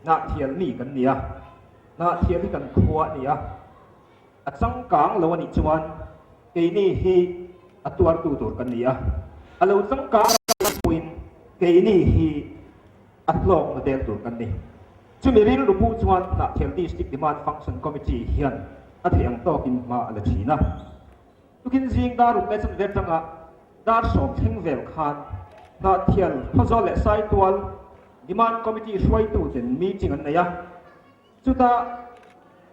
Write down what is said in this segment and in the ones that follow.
Hnahthial mi kan ni a, Hnahthial hi kan khua a ni a, a changkang lo a nih chuan keini hi a tuartu tur kan ni a, a lo changkang pawhin keini hi a hlawkna tel tur kan ni. Chumi rilru pawh chuan Hnahthial District Demand Function Committee hian a theih ang tawkin hma a la thin a. Tukin zing dar ruk leh chanve atanga dar sawm thleng vel khan Hnahthial Khawzawl leh Saitual Demand Committee hruaitu ten meeting an nei a, chuta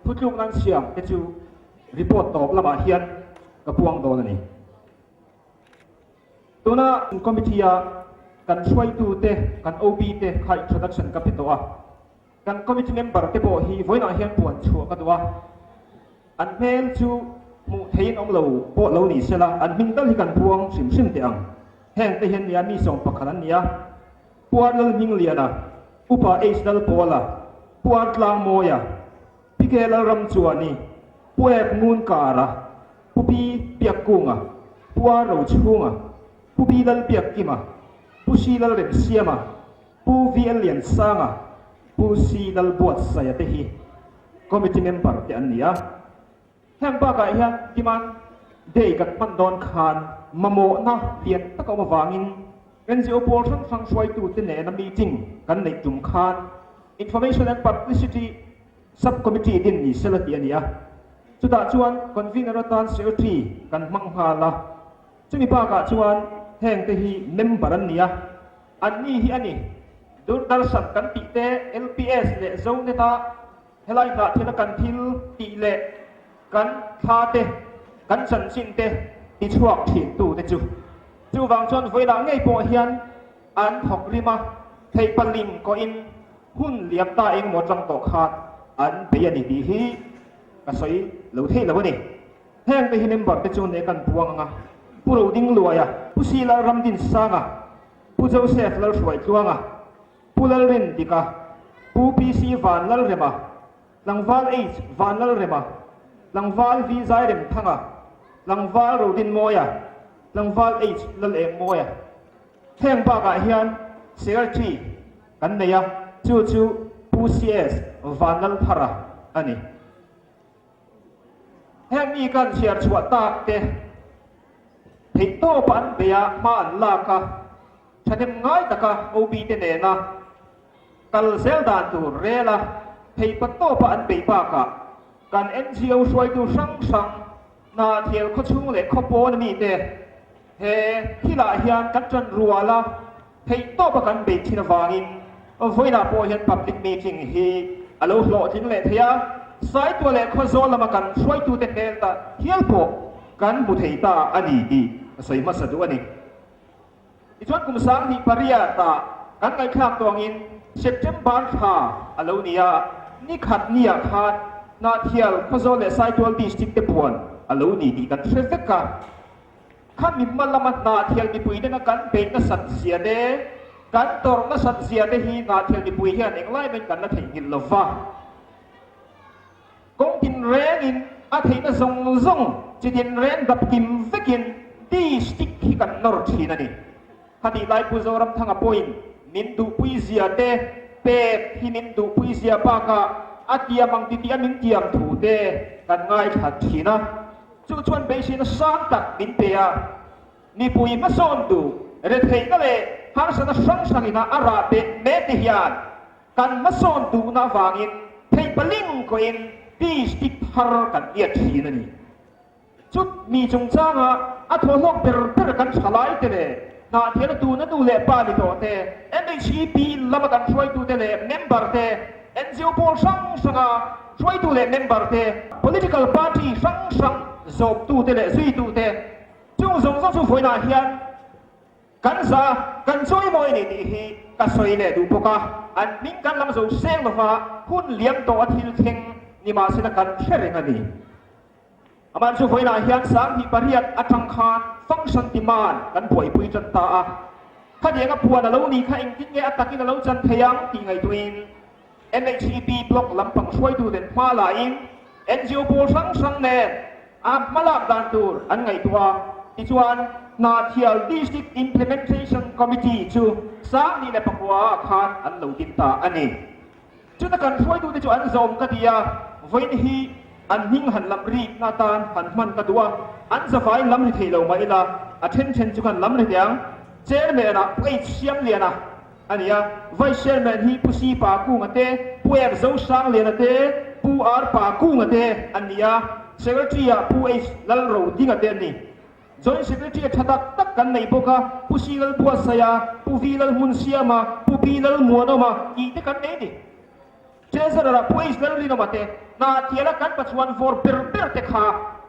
thutlukna an siam te chu report tawp lamah hian ka puang dawn a ni. Tuna committee a kan hruaitu te, kan OB te kha introduction ka pe tawh a. Kan committee member te pawh hi vawiinah hian puan chhuah ka duh a, an hmel chu hmuh theihin awm lo pawh lo ni sela, an hming tal hi kan puang hrim hrim teh ang. Heng te hian nia mi 11 an ni a, Pu Ar Lalhmingliana, Upa H Lalpawla, Pu Ar Tlangmawia, Pi K Lalramchuani, Pu Ek Ngunkara, Pu Pi Biakkunga, Pu Ar Rochhunga, Pu B Lalbiakkima, Pu C Lalremsiama, Pu VL Liansanga, Pu C Lalbuatsaia te hi Committee member te an ni a. Heng bakah hian Demand Day kan hman dawn khan mamawhna lian tak a awm avangin NGO pawl hrang hrang hruaitute nena meeting kan neih tum khan Information and Publicity Sub-Committee din ni sela tih a ni a. Chutah chuan Convener atan Secretary kan hmang nghal a. Chumi bakah chuan hengte hi member an ni a. Anni hi a ni, Doordarshan kan tih te, LPS leh Zonet-a helai hnah thila kan thil tih leh kan thla te, kan chanchin te tichhuak thintu te chu. Chuvang chuan vawilah ngei pawh hian an thawk rim a, theihpaling kawhin hun liam ta engemaw atang tawh khan an bei a ni tih hi ka sawi lo thei lo a ni. Heng te hi member te chu ne kan puang anga, Pu Rodingluaia, Pu Si Lalramdinsanga, Pu Joseph Lalhruaitluanga, Pu Lalrindika, Pu PC Vanlalrema, Tlangval H Vanlalrema, Tlangval V Zairemthanga, Tlangval Rodinmawia, Tlangval H Lalengmawia. Heng bakah hian Secretary kan nei a, chu chu Pu CS Vanlalthara a ni. Heng mi kan chhiar chhuah tak te theihtawpa an bei a, hma an lak a, thahnem ngai taka OB te nena kal zel dan tur rel a, theihpatawpa an bei bakah kan NGO hruaitu hrang hrang Hnahthial khawchhung leh khawpawn mite he thilah hian kan tan rual a, theihtawpa kan bei thin avangin vawiinah pawh hian public meeting hi a lo hlawhtling leh thei a, Saitual leh Khawzawl lama kan hruaitute hmel ta hial pawh kan hmu thei ta a ni tih ka sawi hmasa duh a ni. Tichuan kum 2008 ah kan ngaihthlak tawngin September thla a lo ni a, ni khat niah khan Hnahthial, Khawzawl leh Saitual District te puan a lo ni tih kan hre vek a. Kha mi hma lama Hnahthial mipui nena kan beih nasat zia te, kan tawrh nasat zia te hi Hnahthial mipui hian englai maiin kan la theihnghilh lo va. Kawng tinrengin a theihna zawng zawng chi tinreng dap kim vekin district hi kan nawr thin a ni. Khatih lai Pu Zoramthanga pawhin min duhpui zia te, pek hi min duhpui zia bakah a tiam ang titih a min tiam thu te kan ngaithla thin a. Chu chuan beiseina sang tak min pe a, mipui hmasawn duh retheihna leh harsatna hrang hrangina a rah beh mek te hian kan hmasawn duhna avangin theihpaling kawhin district thar kan ngiat thin a ni. Chu mi chungchanga a thawhlawk ber ber kan tha lai te leh hnahthialna tuna nu leh pa ni tawh te, MHEP lama kan hruaitute leh member te, NGO pawl hrang hranga hruaitu leh member te, political party hrang hrang zawmtute leh zuitute, chung zawng zawng chu vawiinah hian kan za kan chawimawi a ni tih hi ka sawi leh duh bawk a, an hming kan lam zo seng lova hun liam tawh a thil thleng nimahsela kan hre reng a ni. Amah chu vawiinah hian 2008 atang khan function demand kan buaipui tan ta a, khatianga puan a lo nih kha engtin nge a takin a lo chan thei ang tih ngaihtuahin MHEP block lampang hruaitu ten hma lain NGO pawl hrang hrang nen a hmalak dan tur an ngaihtuah a, tichuan Hnahthial District Implementation Committee chu 2009 ah khan an lo din ta a ni. Chuta kan hruaitute chu an zawm ka ti a, vawiin hi an hming han lam rikna atan han hman ka duh a, an zavaiin lam ri thei lo mah ila, a then then chu kan lam ri teh ang. Chairman-ah Pu H Siamliana a ni a, Vice Chairman hi Pu Si Pa Kunga te, Pu F Zosangliana te, Pu R Pa Kunga te an ni a, Secretary-ah Pu H Lalrodinga te an ni. Joint Secretary tha tak tak kan nei bawk a, Pu Si Lalbuatsaia, Pu Vi Lalhmunsiama, Pu Pi Lalmuanawma tih te kan nei a ni. Treasurer-ah Pu H Lalrinawma te, Hnahtiala kan Pathian vawr ber ber te kha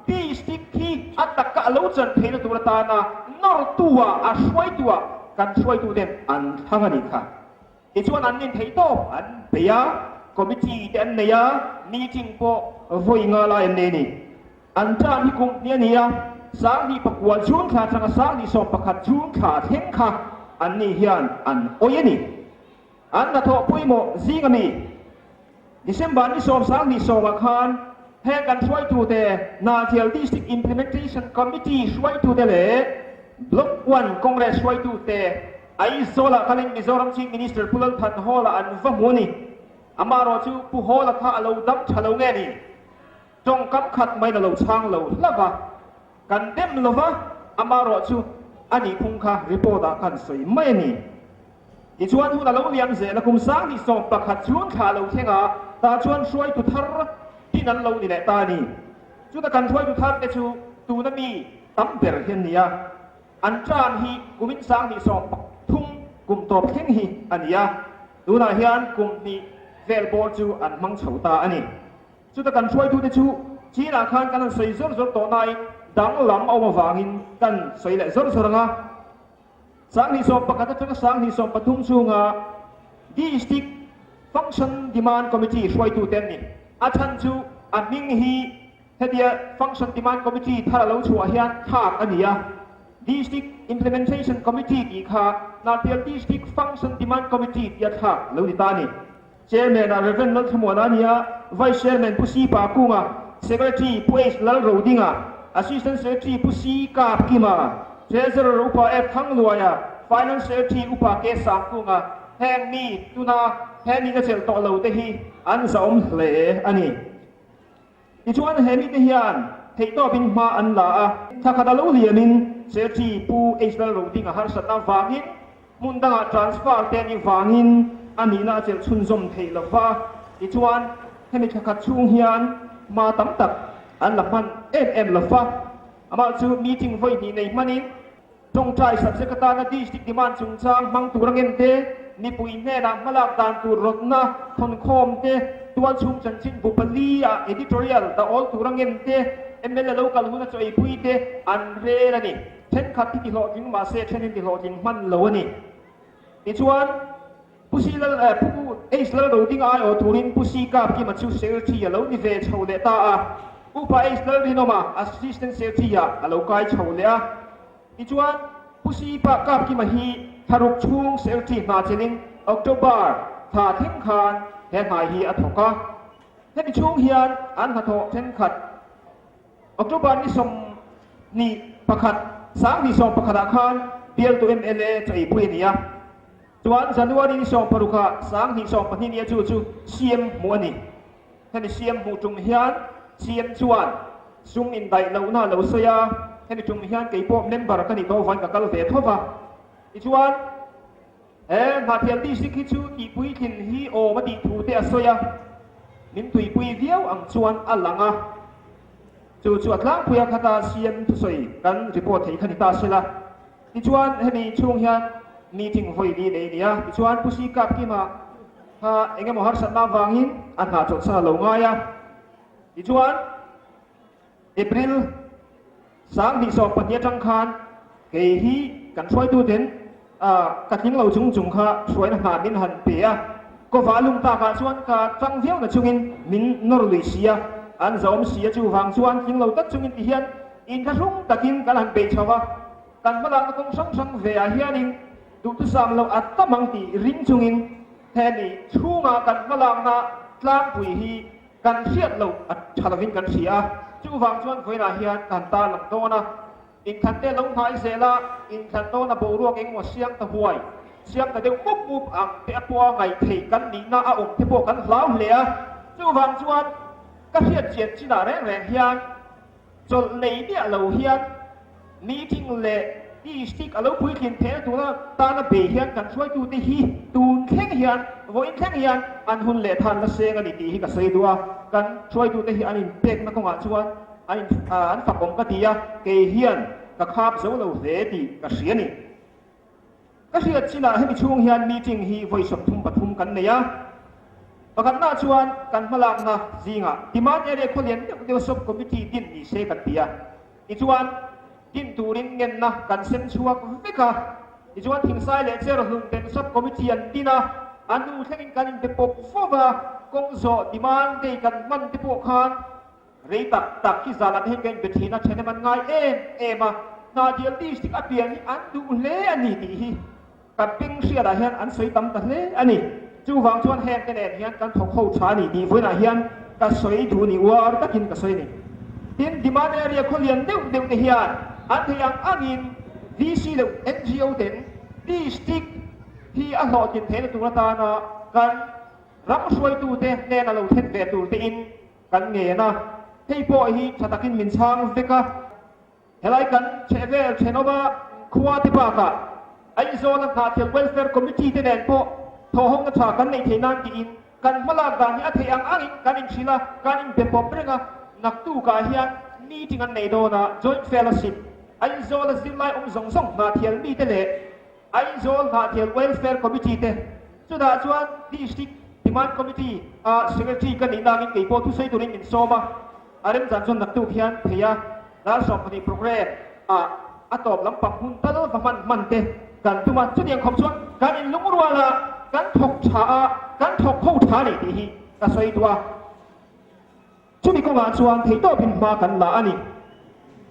District hi a taka a lo chan theihna tur atana nawrtu-ah, a hruaitu-ah kan hruaituten an thlang a nih kha. Tichuan an intheih tawp an bei a, committee te an nei a, meeting pawh vawi nga lai an nei a ni. An term hi kum hnih a ni a, 2009 June thla atanga 2011 June thla thleng kha anni hian an awih a ni. An hnathawh pawimawh zing a mi. December ni sawm 2010 ah khan heng kan hruaitute Hnahthial District Implementation Committee hruaitute leh Block One Congress hruaitute Aizawlah kalin Mizoram Chief Minister Pu Lalthanhawla an va hmu a ni. Amaherawh chu Pu Hawla kha a lo dam tha lo nge ni? Tawngkam khat mai na lo chhang lo hlauh a, kan dem lo va, amaherawh chu a nih phung kha report ah khan sawi mai a ni. Tichuan hun a lo liam zel a, kum 2011 chhung thla lo thleng a, tah chuan hruaitu thar tin an lo ni leh ta a ni. Chuta kan hruaitu thar te chu tuna mi tam ber hi an ni a, an term hi kumin 2013 kum tawp thleng hi a ni a, tunah hian kum hnih vel bawr chu an hmang chho ta a ni. Chuta kan hruaitute chu Chinah khan kan han sawi zawr zawr tawh nain danglam a awm avangin kan sawi leh zawr zawr ang a. 2011 atanga 2013 chhunga District Function Demand Committee hruaitute an ni. A chhan chu a hming hi hetia Function Demand Committee thar a lo chhuah hian thlak a ni a. District Implementation Committee tih kha Hnahthial District Function Demand Committee tia thlak lo ni ta a ni. Chairman ah Rev. Lalthlamuana a ni a, Vice Chairman Pu C Pakunga, Secretary Pu H Lalrodinga, Assistant Secretary Pu C Kapkima, Treasurer Upa F Thangluaia, Finance Secretary Upa K Sangkunga, heng mi tuna he nihna chelh tawh lo te hi an zahawm hle a ni. Tichuan he mite hian theihtawpin hma an la a, thla khat a lo liamin Secretary Pu H Lalrodinga harsatna vangin hmun dangah transfer te anih vangin a nihna a chelh chhunzawm theih lo va, tichuan hemi thla khat chhung hian hma tam tak an la hman em em lo va, amah chu meeting vawi hnih nei hmanin Tawngtai subject atana district demand chungchang hmang tur a ngen te, mipui hnenah hmalak dan tur rawtna thawnkhawm te, tualchhung chanchin bu pali ah editorial dah awl tur a ngen te, mla lo kal huna chaw eipui te an rel a ni. Thenkhat hi tihlawhtling mahse then in tihlawhtling hman lo a ni. Tichuan, Pu Si Lal eh Pu H Lal Roding a aiawh turin Pu Si Kapkima chu Secretary a lo ni ve chho leh ta a, Upa H Lalrinawma Assistant Secretary ah a lo kai chho leh a. Tichuan, Pu Si Pa Kapkima hi thlaruk chhung Secretary hna chelin October thla thleng khan he hna hi a thawk a. Hemi chhung hian an hnathawh thenkhat October ni 21, 2011 ah khan bialtu mla chaw eipui a ni a. Chuan January ni 16 ah 2012 nia chu chu CM hmuh a ni. Hemi CM hmuh tum hian CM chuan sum indaih lohna a lo sawi a, hemi tum hian kei pawh member ka nih tawh avangin ka kal ve tho va. Tichuan he Hnahthial District hi chu tihpuitlin hi awm a tih thu te a sawi a, min tuipui viau ang chuan a lang a. Chu chu a tlangpui a khata CM thusawi kan report thei kha ni ta sela. Tichuan hemi chhung hian meeting vawi li nei a ni a, tichuan Pu Si Kapkima kha eng emaw harsatna avangin a hna chawlhsan a lo ngai a. Tichuan April 2012 atang khan kei hi kan hruaituten ka tling lo chung chung kha hruaina hna min han pe a, kawva lum takah chuan ka tang viau na chungin min nawr lui si a, an zahawm si a, chuvang chuan tling lo tak chungin tihian Inthlahrung takin kan han beih chho a, kan hmalakna kawng hrang hrang ve ah hianin duhthusam loh a tam ang tih ring chungin hemi chhunga kan hmalakna tlangpui hi kan hriat loh a tha lovin kan hria a, chuvang chuan vawiinah hian kan tarlang dawn a, inthlan te lo hnai zel a, inthlan dawna boruak engemaw siang ta huai. Siam ta deuh mup mup ang te a pawha ngaih theih kan nihna a awm te pawh kan hlau hle a. Chuvang chuan ka hriat chian chinah reng reng hian chawlh nei miah lo hian meeting leh district a lo puitlin theihna tura tana bei hian kan hruaitute hi tun thleng hian vawiin thleng hian an hun leh than la seng a ni tih hi ka sawi duh a. Kan hruaitute hi an inpekna kawngah chuan an in an fakawm ka ti a, kei hian ka khap zo lo hle tih ka hria a ni. Ka hriat chinah hemi chhung hian meeting hi vawi 33 kan nei a. Pakhatna chuan kan hmalakna zingah demand area khawlian deuh deuh sub committee din ni se kan ti a. Tichuan din turin ngenna kan sem chhuak vek a. Tichuan thingsai leh cher hlun ten sub committee an din a, a hnu thlengin kan inbe pawp fo va, kawng zawh demand day kan hman te pawh khan Rei tak tak hi zan an heng be thin a, thenem an ngai em em a, Hnahthial district a pian hi an duh hle a ni tih hi ka beng hriatah hian an sawi tam ta hle a ni. Chuvang chuan heng te nen hian kan thawk ho tha a ni tih vawiinah hian ka sawi duh ni uar takin ka sawi a ni. Tin, demand area khawlian deuh deuh te hian an theih ang angin VC leh NGO ten district hi a hlawhtlin theihna tur atana kan ram hruaitute hnena lo thlen ve tur tein Kan ngen a, hei pawh hi tha takin min chhang vek a. Helai kan chhehvel thenawma khua te bakah Aizawla Hnahthial Welfare Committee te nen pawh thawhawngna tha kan neih theih nan tiin kan hmalak dan hi a theih ang angin kan inhrilh a, kan inbe pawp reng a. Naktukah hian meeting an nei dawn a, Joint Fellowship, Aizawla zirlai awm zawng zawng Hnahthial mite leh Aizawl Hnahthial Welfare Committee te chutah chuan District Demand Committee a Secretary ka nihna angin kei pawh thusawi turin min sawm a, a remchan chuan naktuk hian thei a dar 12 programme ah a tawp lampang hun tal va hman hman te kan tum a, chutiang khawp chuan kan inlungrual a, kan thawk tha a, kan thawk ho tha a ni tih hi ka sawi duh a. Chumi kawngah chuan theihtawpin hma kan la a ni.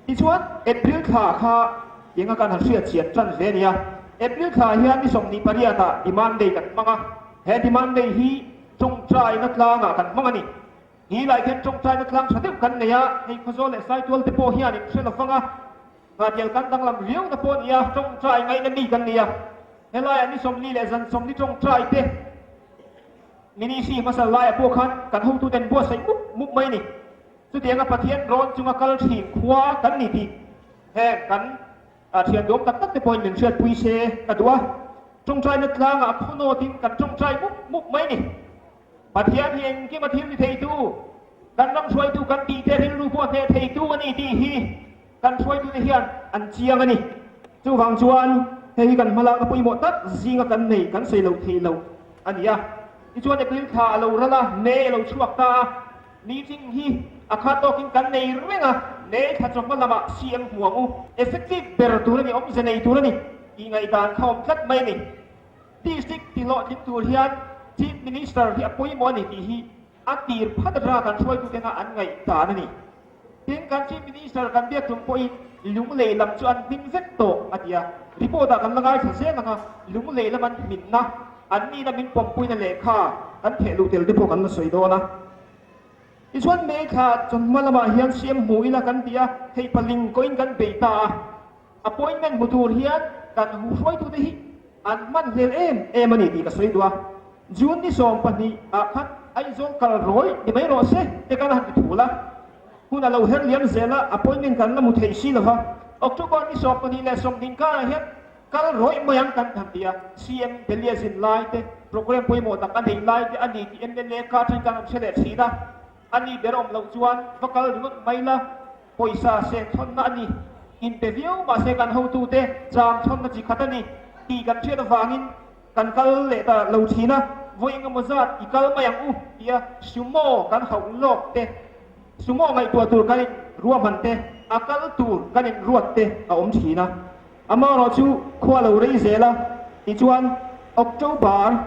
Tichuan, April thla kha enga kan han hriat chian tan hle a nia. April thla hian ni 28 ah Demand Day kan hmang a, he Demand Day hi tawngtaina tlangah kan hmang a ni. Hi lai khian tawngtaina tlang tha deuh kan nei a, hei Khawzawl leh Saitual te pawh hian in hre lo vang a, Nghahtial kan danglam riau na pawh a ni a, tawngtai ngaihna mi kan ni a. Helaiah ni 40 leh zan 40 tawngtai te, Ministry hmasa laiah pawh khan kan hotuten buatsaih mup mup mai a ni. Chutianga Pathian rawn chunga kal thin khua kan ni tih heng kan thian duam tak tak te pawhin min hriatpui se ka duh a. Tawngtaina tlangah khawnawtin kan tawngtai mup mup mai a ni. Pathian hi engkim a thil ni theitu, kan ram hruaitu kan tihte rilru pawh hneh theitu a ni tih hi kan hruaitute hian an chiang a ni. Chuvang chuan hei hi kan hmalakna pawimawh tak zinga kan nei kan sawi loh theih loh a ni a. Tichuan April thla a lo ral a, May a lo chhuak ta a, meeting hi a khat tawkin kan nei reng a, May thla chawhma lamah CM hmu ang u. Effective ber tur a ni, awmze nei tur a ni tih ngaihdan kha awm tlat mai a ni. District tihlawhtling tur hian Chief Minister hi a pawimawh a ni tih hi a tir phat atanga kan hruaitute kha an ngaihdan a ni. Tin, kan Chief Minister kan biak tum pawhin Lunglei lam chu an hmin vek tawh a ti a, report ah kan la ngaithla zel ang a, Lunglei lam an hminna, an nihna min pawmpuina lehkha kan theh luh tel te pawh kan la sawi dawn a. Tichuan May thla chawhma lamah hian siam hmu ila kan ti a, theih paling kawhin kan bei ta a, appointment hmu tur hian kan hruaitute hi an hman hlel em em a ni tih ka sawi duh a. June ni 12 ah khan Aizawl kal rawih ni mai rawh se te kan han ti thul a, hun a lo her liam zel a, appointment kan la hmu thei si lova, October ni 12 leh 20 karah hian kal rawih mai ang kan han ti a, CM Delhi a zin lai te, programme pawimawh tak a neih lai te a ni tih mla ka atangin kan han hre leh thin a, a ni ber awm loh chuan va kal ringawt mai la, pawisa seng thawnna a ni, inpe viau mahse kan hotute cham thawnna chi khat a ni tih kan hriat avangin, Kan kal leh ta lo thin a, vawi engemaw zat i kal mai ang u tia sumo kan hauh lawk te, sumo ngaihtuah tur kan in ruahman te, a kal tur kan in ruat te a awm thin a. Amaherawh chu khua lo rei zel a, tichuan October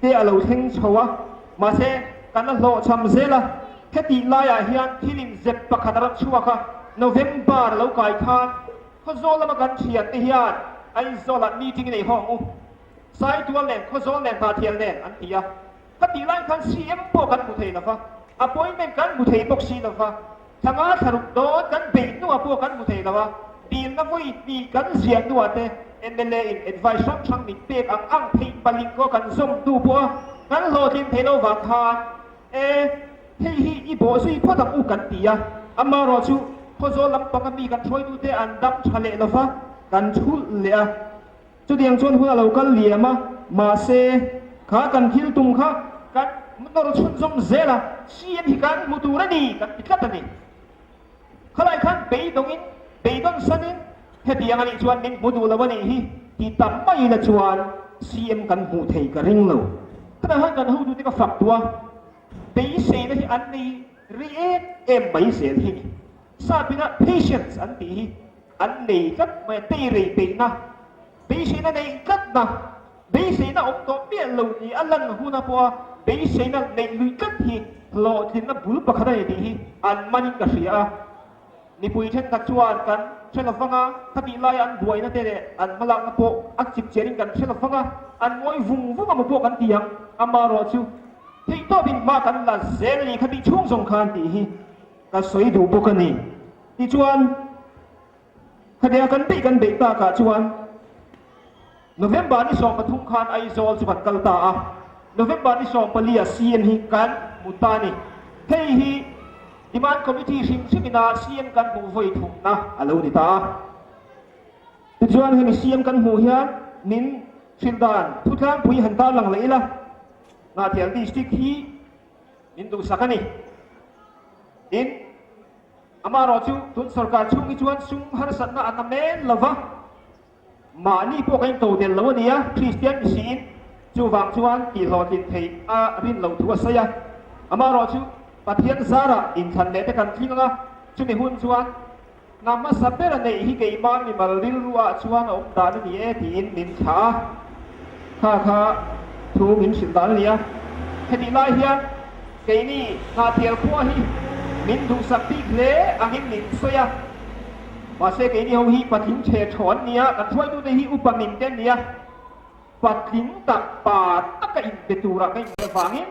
te a lo thleng chho a, mahse kan la hlawhchham zel a, hetih laiah hian thil in zep pakhat a rawn chhuak a, November a lo kai khan Khawzawl lama kan thiante hian Aizawlah meeting i nei ho ang u, Saitual nen, Khawzawl nen, Hnahthial nen an ti a. Ka tih lai khan CM pawh kan hmu thei lova, appointment kan hmu thei bawk si lova, thla nga thla ruk dawn kan beih hnuah pawh kan hmu thei lo a, dilna vawi hnih kan ziah hnuah te. mla in advice hrang hrang min pek ang ang theih paling kaw kan zawm hnu pawh a kan hlawhtlin theih loh vang khan e hei hi i bawh zui phawt ang u kan ti a, amaherawh chu Khawzawl lampang a mi kan hruaitute an dam tha leh lova kan thulh leh a. Chutiang chuan hun a lo kal liam a, mahse, kha kan thil tum kha kan nawr chhunzawm zel a, CM hi kan hmu tur a ni kan ti tlat a ni. Khalai khan beidawngin, beidawn sanin hetiang a nih chuan min hmu duh lo a nih hi ti tam mai ila chuan CM kan hmuh thei ka ring lo. Khatiang khan kan hotute ka fak duh a, beiseina hi an nei rih em em mai zel hi ni. Sapina patience an tih hi an nei tlat mai a, tei rei peihna, beiseina neih tlatna, beiseina awm tawh miah lo ni a lan huna pawha beiseina neih lui tlat hi hlawhtlinna bul pakhat a ni tih hi an manin ka hria a. Mipui thenkhat chuan kan hre lo vang a, khatih laia an buaina te leh an hmalakna pawh a chip chianin kan hre lo vang a, an ngawi vung vung emaw pawh kan ti ang, amaherawh chu theihtawpin hma kan la zel a ni khatih chhung zawng khan tih hi ka sawi duh bawk a ni. Tichuan, khatia kan beih kan beih takah chuan November ni 13 khan Aizawl chu kan kal ta a, November ni 14 ah CM hi kan hmu ta a ni. Hei hi Demand Committee hrim hrimina CM kan hmuh vawi thumna a lo ni ta a. Tichuan, hemi CM kan hmuh hian min hrilh dan thutlangpui han tarlang leh ila, Ngahtial District hi min duhsak a ni. Tin, Amaherawh chu tun sorkar chhung hi chuan sum harsatna a na men lo va, mahni pawh kan into tel lo a ni a, Kristian ni siin chuvang chuan tihhlawhtlin theih a rin loh thu a sawi a. Amaherawh chu Pathian zarah inthlan leh te kan tling ang a, chumi hun chuan hna hmasa ber a neih hi keimah mimal rilru ah chuan a awm dan a ni e tiin min thlah a, kha kha thu min hrilh dan a ni a. Hetih lai hian Keini Hnahtial khua hi min duhsak bik hle angin min sawi a, mahse keini ho hi patling ṭhe ṭhaw an ni a, kan hruaitute hi upa min te an ni a, patling tak pa taka inbe tura ka inbe avangin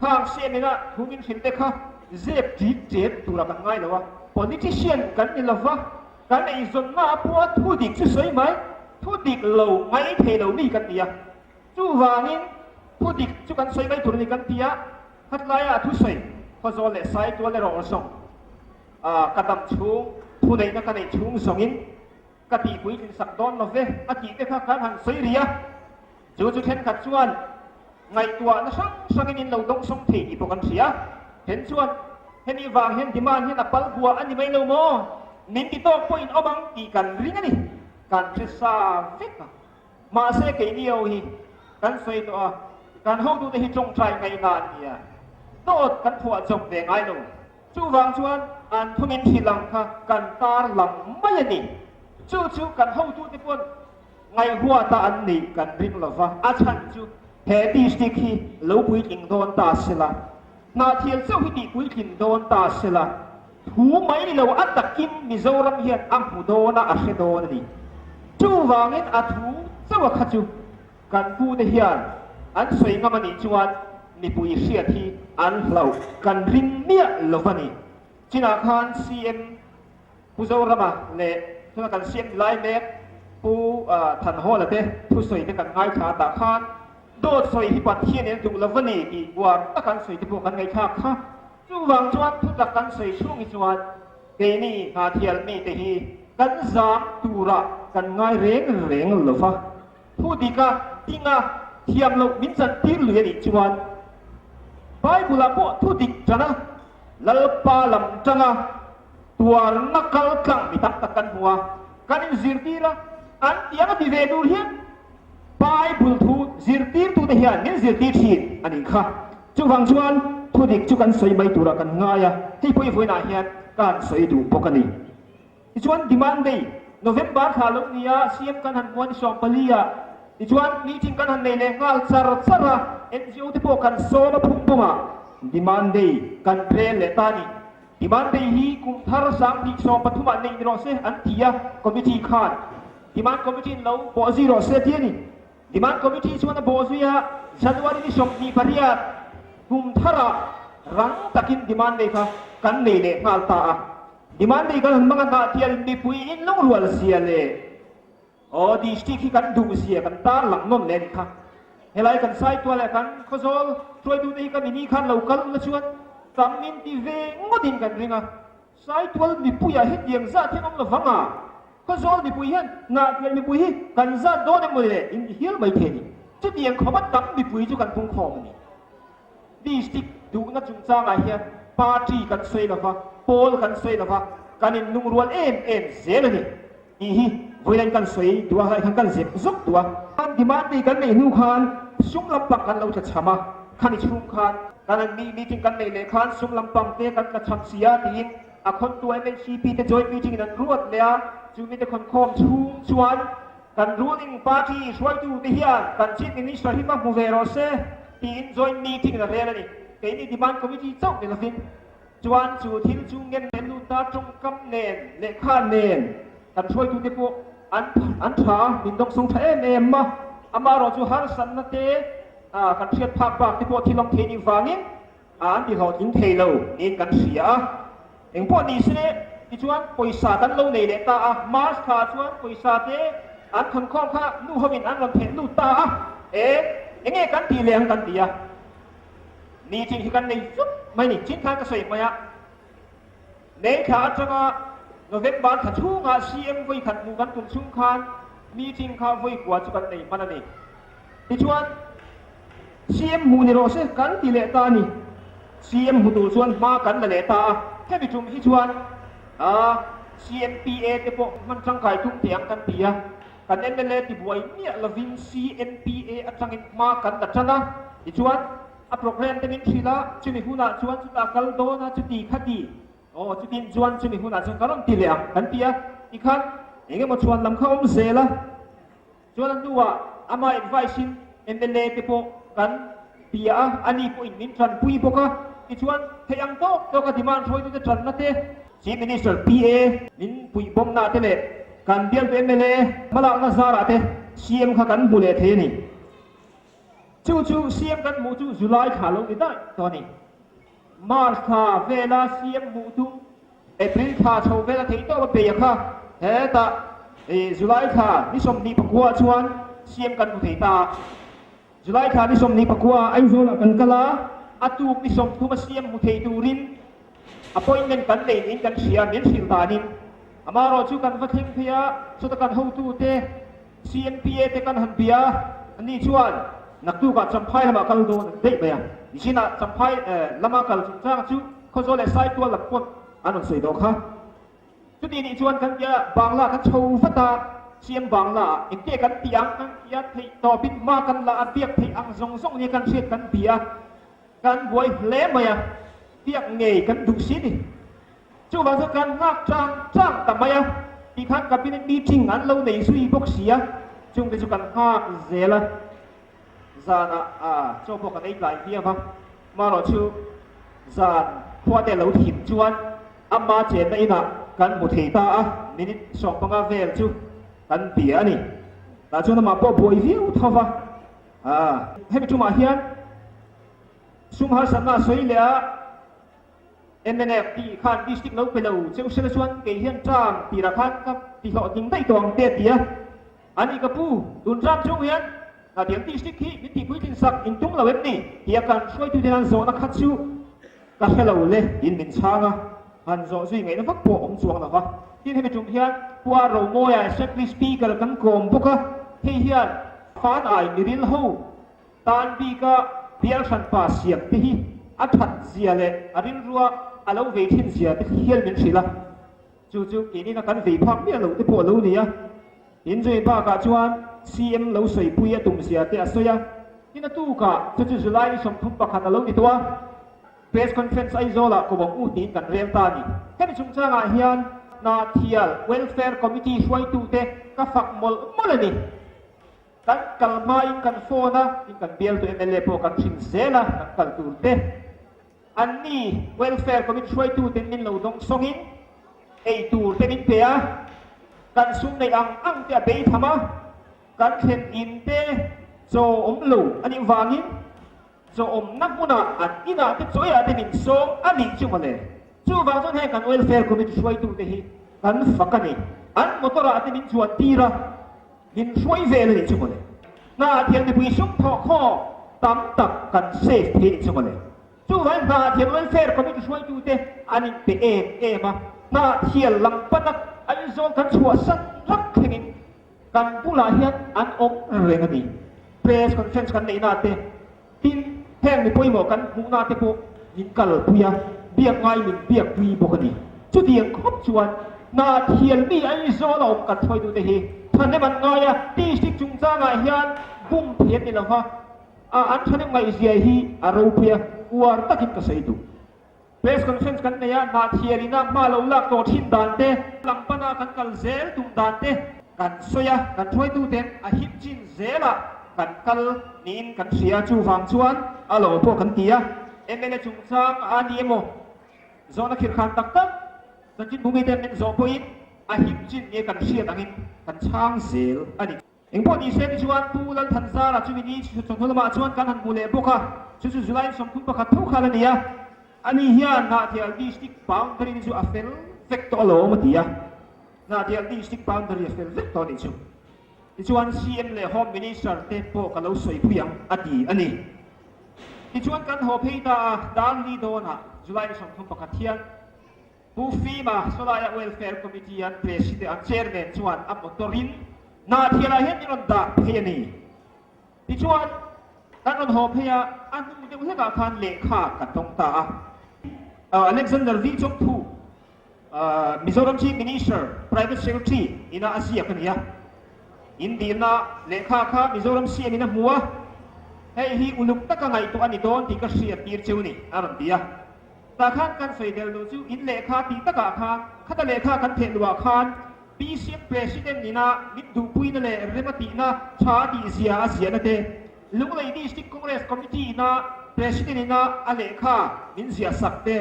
khang siamina thu min hrilh te kha zep ṭit ṭet tura kan ngai lo a, politician kan ni lova, kan eizawnna a pawha thu dik chu sawi mai, thu dik lo ngai thei lo mi kan ni a. Chuvangin thu dik chu kan sawi mai tur a ni kan ti a, khatlaia a thusawi Khawzawl leh Saitual erawh zawng ka dam chhung, thuneihna ka neih chhung zawngin ka tih puitlin sak dawn lo ve a tih te kha kan han sawi rih a, chu chu thenkhat chuan ngaihtuahna hrang hrangin in lo dawngsawng thei tih pawh kan hria. Then chuan hemi vang hian demand hian a pal bua a ni mai lo maw? Min ti tawk pawhin awm ang tih kan ring a ni, kan hre sa vek a. Mahse keini ho hi kan sawi tawh a, kan hotute hi tawngtai ngaihna an ni a, dawt kan phuah chawp ve ngai lo. Chuvang chuan an thungin hrilh ang kha kan tar lang mai a ni. Chu chu kan hotute pawn ngaihhuata an nih kan ring lo va, a chhan chu he district hi lo puitling dawn ta sela, hnahthial chauh hi tih puitlin dawn ta sela, Thu mai ni lo a takin Mizoram hian a hmu dawn a, a hre dawn a ni. Chuvangin a thu chauh a kha chu kan pute hian an sawi ngam a nih chuan mipui hriat hi an hlauh kan ring miah lo va ni. Chinah khan CM Pu Zorama leh tuna kan CM ni lai mek Pu Thanhawla te thusawi te kan ngaithla tah khan dawt sawi hi Pathian in a duh lo va ni tih uar tak an sawi te pawh kan ngaihthlak kha. Chuvang chuan thutak kan sawi chhung hi chuan keini Hnathial mite hi kan zam turah kan ngai reng reng lo va, thu dika dinga thiam loh min chantir lui a nih chuan Bible-ah pawh thu dik tana Lalpa lam tanga tuarna kal tlang mi tam tak kan hmu a, kan inzirtir a, an tiang a ti ve tur hian Bible thu zirtirtute hian min zirtir thin a nih kha. Chuvang chuan thudik chu kan sawi mai turah kan ngai a, hei pawh i vawiinah hian ka han sawi duh bawk a ni. Tichuan Demand Day, November thla lo ni a, CM kan han hmuan 14 ah, tichuan meeting kan han nei leh nghal char char a, NGO te pawh kan sawm a phung bawng ah Demand Day kan rel leh ta a ni. Demand Day hi kum thar 2013 ah neih ni rawh se an ti a, committee khan Demand Committee in lo bawh zui rawh se ti a ni. Demand Committee chuan a bawh zui a, January ni 28 kum tharah rang takin demand nei kha kan nei leh nghal ta a. Demand nei kan han hmang a, hnahtial mipui in lungrual zia leh. Aw district hi kan duh zia kan tar lang nawn leh a nih kha. Helai kan Saitual leh kan Khawzawl hruaitute hi ka mini khan lo kal ula chuan tam min ti ve ngawtin kan ring a. Saitual mipuiah hetiang zat hian awm lo vang a, Khawzawl mipui hian Ngahtial mipui hi kan zat dawn em mawni le in ti hial mai thei a ni. Chutiang khawpa tam mipui chu kan pungkhawm a ni. District duhna chungchangah hian party kan sawi lo va, pawl kan sawi lo va, kan inlungrual em em zel a ni tih hi vawiin kan sawi duh a, helai khan kan zep zawk duh a. Kan demand tih kan neih hnu khan sum lampang kan lo tlachham a, khami chhung khan kan an meeting kan neih leh khan sum lampang te kan tlachham si a tiin a khawntu MHCP te joint meeting in an ruat leh a, chumi te khawnkhawm chhung chuan Kan ruling party hruaitute hian kan Chief Minister hi va hmu ve rawh se tiin joint meeting in a rel a ni. Keini Demand Committee chauh ni lovin chuan chu thil chu ngen leh lut ta tawngkam nen lehkha nen kan hruaitute pawh an an tha a, min dawngsawng tha em em a. Amaherawh chu harsatna te kan hriat phak bak te pawh thil awm thei nih vangin an ti hlawhtling thei lo niin kan hria a. Engpawh ni se, tichuan pawisa kan lo nei leh ta a, March thla chuan pawisa te an thawnkhawm kha nu hovin an rawn theh lut ta a, e, enge kan tih leh ang kan ti a, meeting hi kan nei zut mai ni, chin khan ka sawi mai a, May thla atanga November thla chhungah CM vawi khat hmuh kan tum chhung khan meeting kha vawi kua chu kan nei hman a ni. Tichuan, CM hmuh ni rawh se kan ti leh ta a ni. CM hmu tur chuan hma kan la leh ta a, hemi tum hi chuan CMPA te pawh hman tangkai tum teh ang kan ti a, kan mla tibuai miah lovin CMPA atangin hma kan la tan a, tichuan a programme te min hrilh a, chumi hunah chuan chutah kal dawn a, chuti khati aw chutin chuan chumi hunah chuan ka rawn ti leh ang kan ti a, tikhan engemaw chhuan lam kha awm zel a. Chuan a hnuah ama advice in mla te pawh kan bia a, ani pawhin min tanpui bawk a, tichuan theih ang tawk tawk a demand hruaitute tanna te, Chief Minister PA min puih bawmna te leh kan bialtu mla hmalakna zarah te CM kha kan hmu leh thei a ni. Chu chu CM kan hmuh chu July thla lo ni daih tawh a ni. March thla vela CM hmuh tum, April thla chho vela theih tawp a peih a kha. Hetah July thla ni 24 chuan CM kan hmu thei ta a. July thla ni 24 ah Aizawlah kan kal a, a tuk ni 30 a CM hmu thei turin appointment kan nei niin kan hria, min hrilh danin. Amaherawhchu kan va thleng phei a, chutah kan hotute, CNPA te kan han bia a, ani chuan naktukah Champhai lamah kal dawn an daih mai a. Nichinah Champhai lama kal chungchang chu Khawzawl leh Saitual lam pawh an rawn sawi tawh kha. Chuti nih chuan kan tia Bangla kan chho vat a, CM Bangla ah engte kan tih ang kan ti a, theih tawpin hma kan la a, biak theih ang zawng zawng nia kan hriat kan bia a, kan buai hle mai a, biak ngei kan duh si ni. Chuvang chu kan nghak chang chang ta mai a, tikhan cabinet meeting an lo nei zui bawk si a, chungte chu kan nghak zel a, zanah chaw pawh kan ei tlai viau a, marawh chu zan khuate lo thim chuan ama chenna inah kan hmu thei ta a, minute 15 vel chu kan bia a ni. Tah chuan amah pawh buai viau tho va, hemi tumah hian sum harsatna a sawi leh a, Mnf tih khan district lo pe lo cheu sela chuan kei hian term tirah khan ka ti hlawhtling daih tawh ang te a ti a. Ani ka pu, tun term chung hian Ngatiang district hi min tihpuitlin sak in tum lo em ni? tia kan hruaitute hian zawhna khat chu ka hre lo le tiin min chhang a, han zawh zui ngaihna vak pawh awm chuang lo va. Tin hemi tum hian Pua Romawia Assembly Speaker kan kawm bawk a, hei hian fan ai miril ho Tan bika bial hranpa siam te hi a that zia leh a rilrua a lo vei thin zia te hial min hrilh a, chu chu keinin a kan vei phak miah loh te pawh a lo ni a. Inzui bakah chuan CM lo sawipui a tum zia te a sawi a, tin a tukah chu chu July ni 31 a lo ni tawh a, Press Conference Aizawlah ko bawk u tiin kan rel ta a ni. Hemi chungchangah hian Hnahthial Welfare Committee hruaitute ka fak mawlh mawlh a ni. Kan kal hmain kan phone a, tin kan bialtu mla pawh kan hrim zel a, kan kal tur te. Anni welfare committee hruaitu ten min lo dawng sawngin ei tur te min pe a, kan sum neih ang ang te a bei tham a, kan thlen in te chaw awm lo a nih vangin chaw awmna hmunah an inah te chaw eiah te min sawm a nih chu mawle. Chuvang chuan heng kan welfare committee hruaitu te hi kan fak a ni. An motor ah te min chuan tir a. Min hruai vel a nih chu mawle. Hnahthial mipui sum thawh khawm tam tak kan save thei a nih chu mawle. Chuvangin Hnahthial Welfare Committee hruaitute an inpe em em a, Hnahthial lam pana Aizawl kan chhuahsan rak thlengin kan bulah hian an awm reng a ni. Press conference kan neihna te, tin heng mi pawimawh kan hmuhna te pawh min kalpui a, biak ngai min biakpui bawk a ni. Chutiang khawp chuan Hnahthial mi Aizawl a awm kan hruaitute hi thahnem an ngai a, district chungchangah hian bum thei an ni lo va, A an thahnem ngaihzia hi a ropui a, uar takin ka sawi duh. Press conference kan nei a, Hnahthial ina hma lo lak tawh thin dan te, lam pana kan kal zel tum dan te kan sawi a, kan hruaituten a him chin zelah kan kal niin kan hria, chuvang chuan a lo pawh kan ti a, mla chungchang a ni emaw zawhna khirhkhan tak tak chanchin bumiten min zawh pawhin a him chin nge kan hriat angin kan chhang zel a ni. Engpawh ni se tichuan Pu Lalthanzara chumi ni chawhnu lamah chuan kan han hmu leh bawk a, chu chu July 31 tho khan a ni a, ani hian Hnahthial District Boundary ni chu a fel vek tawh alawm a ti a, Hnahthial District Boundary a fel vek tawh a nih chu. Tichuan CM leh Home Minister te pawh ka lo sawi phui ang a ti a ni. Tichuan kan haw phei ta a, Darli dawnah July 31 hian Pu Fima, Sawlaia Welfare Committee an President, an Chairman chuan a motor in Hnahthialah hian min rawn dah phei a ni. Tichuan, kan rawn haw phei a, a hnu deuh hlekah khan lehkha kan tawng ta a. Alexander V. Chawngthu, Mizoram Chief Minister Private Secretary ina a ziak a ni a. In dilna lehkha kha Mizoram CM in a hmu a, hei hi uluk taka ngaihtuah a ni dawn tih ka hriattir cheu ni, a rawn ti a. Tah khan kan sawi del duh chu in lehkha tih takah khan khata lehkha kan theh luhah khan PCM President ina min duhpuina leh rem a tihna tha a tih zia a ziahna te, Lunglei District Congress Committee ina President ina a lehkha min ziah sak te,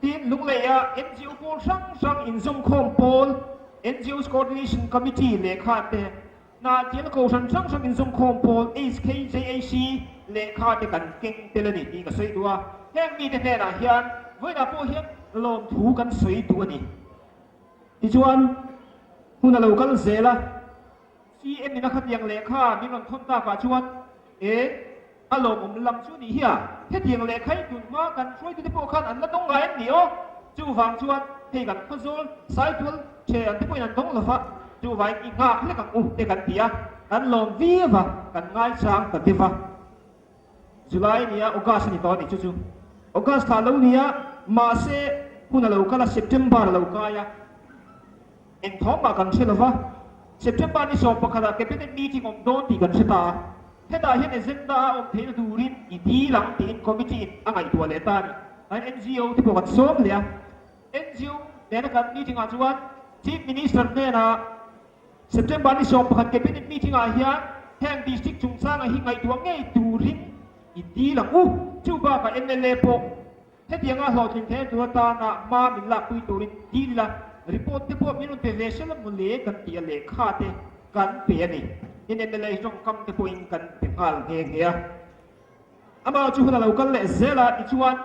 tin Lungleia NGO pawl hrang hrang inzawmkhawm pawl NGOs Coordination Committee lehkha te, Hna thil kohhran hrang hrang inzawmkhawm pawl HKJAC lehkha te kan keng tel a ni tih ka sawi duh a, heng mite hnenah hian vawiinah pawh hian lawmthu kan sawi duh a ni. Tichuan, hun a lo kal zel a, CM in a khatiang lehkha min rawn thawn takah chuan e, A lawmawm lam chu nih hi a, hetiang lehkha hi tun hma kan hruaitute pawh khan an la dawng ngai an ni aw. Chuvang chuan hei kan khawzawl Saitual the an te pawhin an dawng lo va, chuvangin i nghak hlek ang u te kan ti a, kan lawm viau va, kan ngaichang ta deuh va. July nia August a ni tawh a ni chu chu August thla lo nia, mahse hun a lo kal a, September a lo kai a. Engthawm mah kan hre lo va, September ni 11 ah Cabinet meeting awm dawn tih kan hre ta a, hetah hian agenda a awm theihna turin i dil ang tiin committee in a ngaihtuah leh ta a ni. Kan NGO te pawh kan sawm leh a, NGO nena kan meeting ah chuan Chief Minister hnenah September ni 11 Cabinet meeting ah hian heng district chungchanga hi ngaihtuah ngei turin i dil ang u, chu bakah mla pawh Hetianga hlawhtling theih tur atana hma min lakpui turin dil ila, report te pawh min rawn pe ve sel a mawle kan tih a lehkha te kan pe a ni. Tin mla tawngkam te pawhin kan pe nghal nghe nghe a. Amah chu hun a lo kal leh zel a, tichuan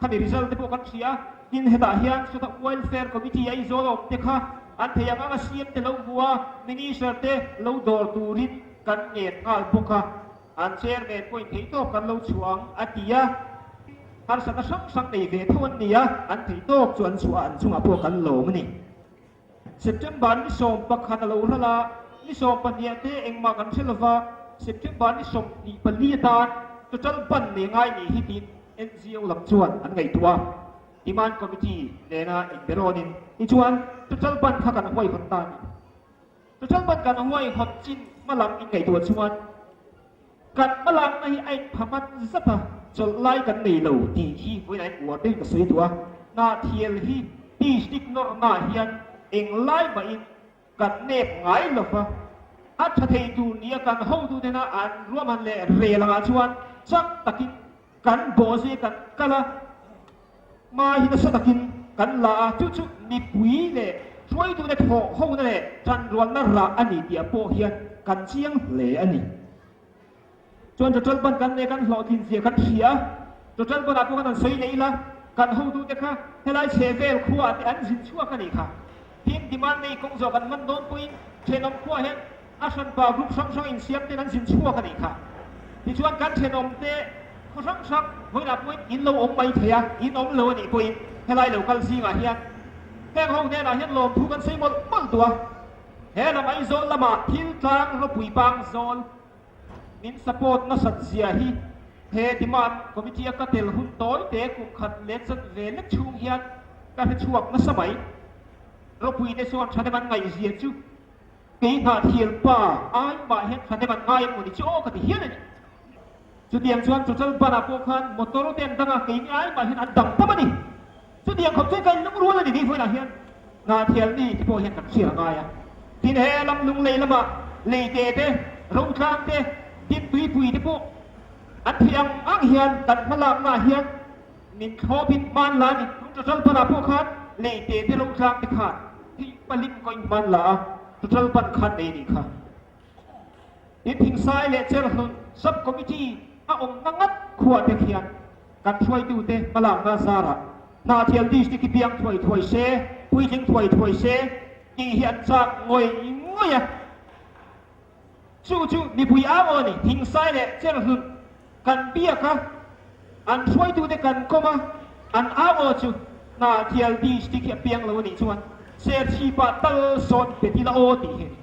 khami result te pawh kan hria a, tin hetah hian sawta Welfare Committee Aizawl a awm te kha an thei ang anga CM te lo hmu a, Minister te lo dawr turin kan ngen nghal bawk a. An chairman pawhin theihtawp kan lo chhuah ang a ti a, harsatna hrang hrang nei ve tho an ni a, an theihtawp chu an chhuah a, an chungah pawh kan lawm a ni. September ni 11 a lo ral a, ni 12 te engmah kan hre lova, September ni 24 atan total ban nei ngai nih hi tiin NGO lam chuan an ngaihtuah a, Demand Committee nena inberawnin tichuan total ban kha kan huaihawt ta a ni. Total ban kan huaihawt chin hmalam in ngaihtuah chuan kan hmalakna hi a inphaman zat a, chawlh lai kan nei lo tih hi vawiin a in uar deuhin ka sawi duh a, Hnahthial hi district nawrna ah hian englai mahin kan nep ngai lo va, a tha thei tur nia kan hotuten a an ruahman leh rel angah chuan chak takin kan bawhzui kan kal a. Hma hi nasa takin kan la a, chu chu mipui leh hruaitute thawh hona leh tanrualna rah a ni tih ah pawh hian kan chiang hle a ni. Chuan Total Ban kan leh kan hlawhtlin zia kan hria a, Total Ban ah pawh khan an sawi leh ila, kan hotute kha helai chhe vel khua ah te an zin chhuak a nih kha. Tin, demand nei kawng zawh kan hman dawn pawhin thenawm khuaah hian a hranpa group hrang hrang insiam ten an zin chhuak a nih kha. Tichuan kan thenawm te khaw hrang hrang vawiinah pawhin in lo awm mai thei a, in awm lo a nih pawhin helai lo kal zingah hian heng ho hnenah hian lawmthu kan sawi mawlh mawlh duh a. He lam Aizawl lamah thil tlang ropui pang zawl min support nasat zia hi he demand committee a ka tel hun tawi te kum khat leh chanve lek chhung hian ka hre chhuak nasa mai. Ropui te chuan thahnem an ngaih zia chu kei hnahthial pa ai mah hian thahnem an ngai emaw ni chu aw ka ti hial a ni. Chutiang chuan total ban ah pawh khan motor te an dang a, keini ai mah hian an dang tam a ni. Chutiang khawp chuan ka inlungrual a ni tih vawiinah hian Hnahthial mi te pawh hian kan hriat a ngai a. Tin he lam lunglei lamah leite te, rotlang te, tin tuipui te pawh an theih ang ang hian kan hmalaknaah hian min thlawpin hman la a ni. Tun total ban ah pawh khan leite te, rotlang te khan theih palim kawin hman la a, total ban khan nei a nih kha. Tin Thingsai leh Cherhlun Sub Committee a awmna ngat khuah te khian kan hruaitute hmalakna zarah Hnahthial District hi piang thuai thuai se, puitling thuai thuai se tih hi an chak ngawih ngawih a. Chu chu mipui au aw a ni. Thingsai leh Cherhlun kan biak a, an hruaitute kan kawm a, an au aw chu Hnahthial District hi a piang lo a nih chuan Serchhipah tal sawn pe tila aw tih hi a ni.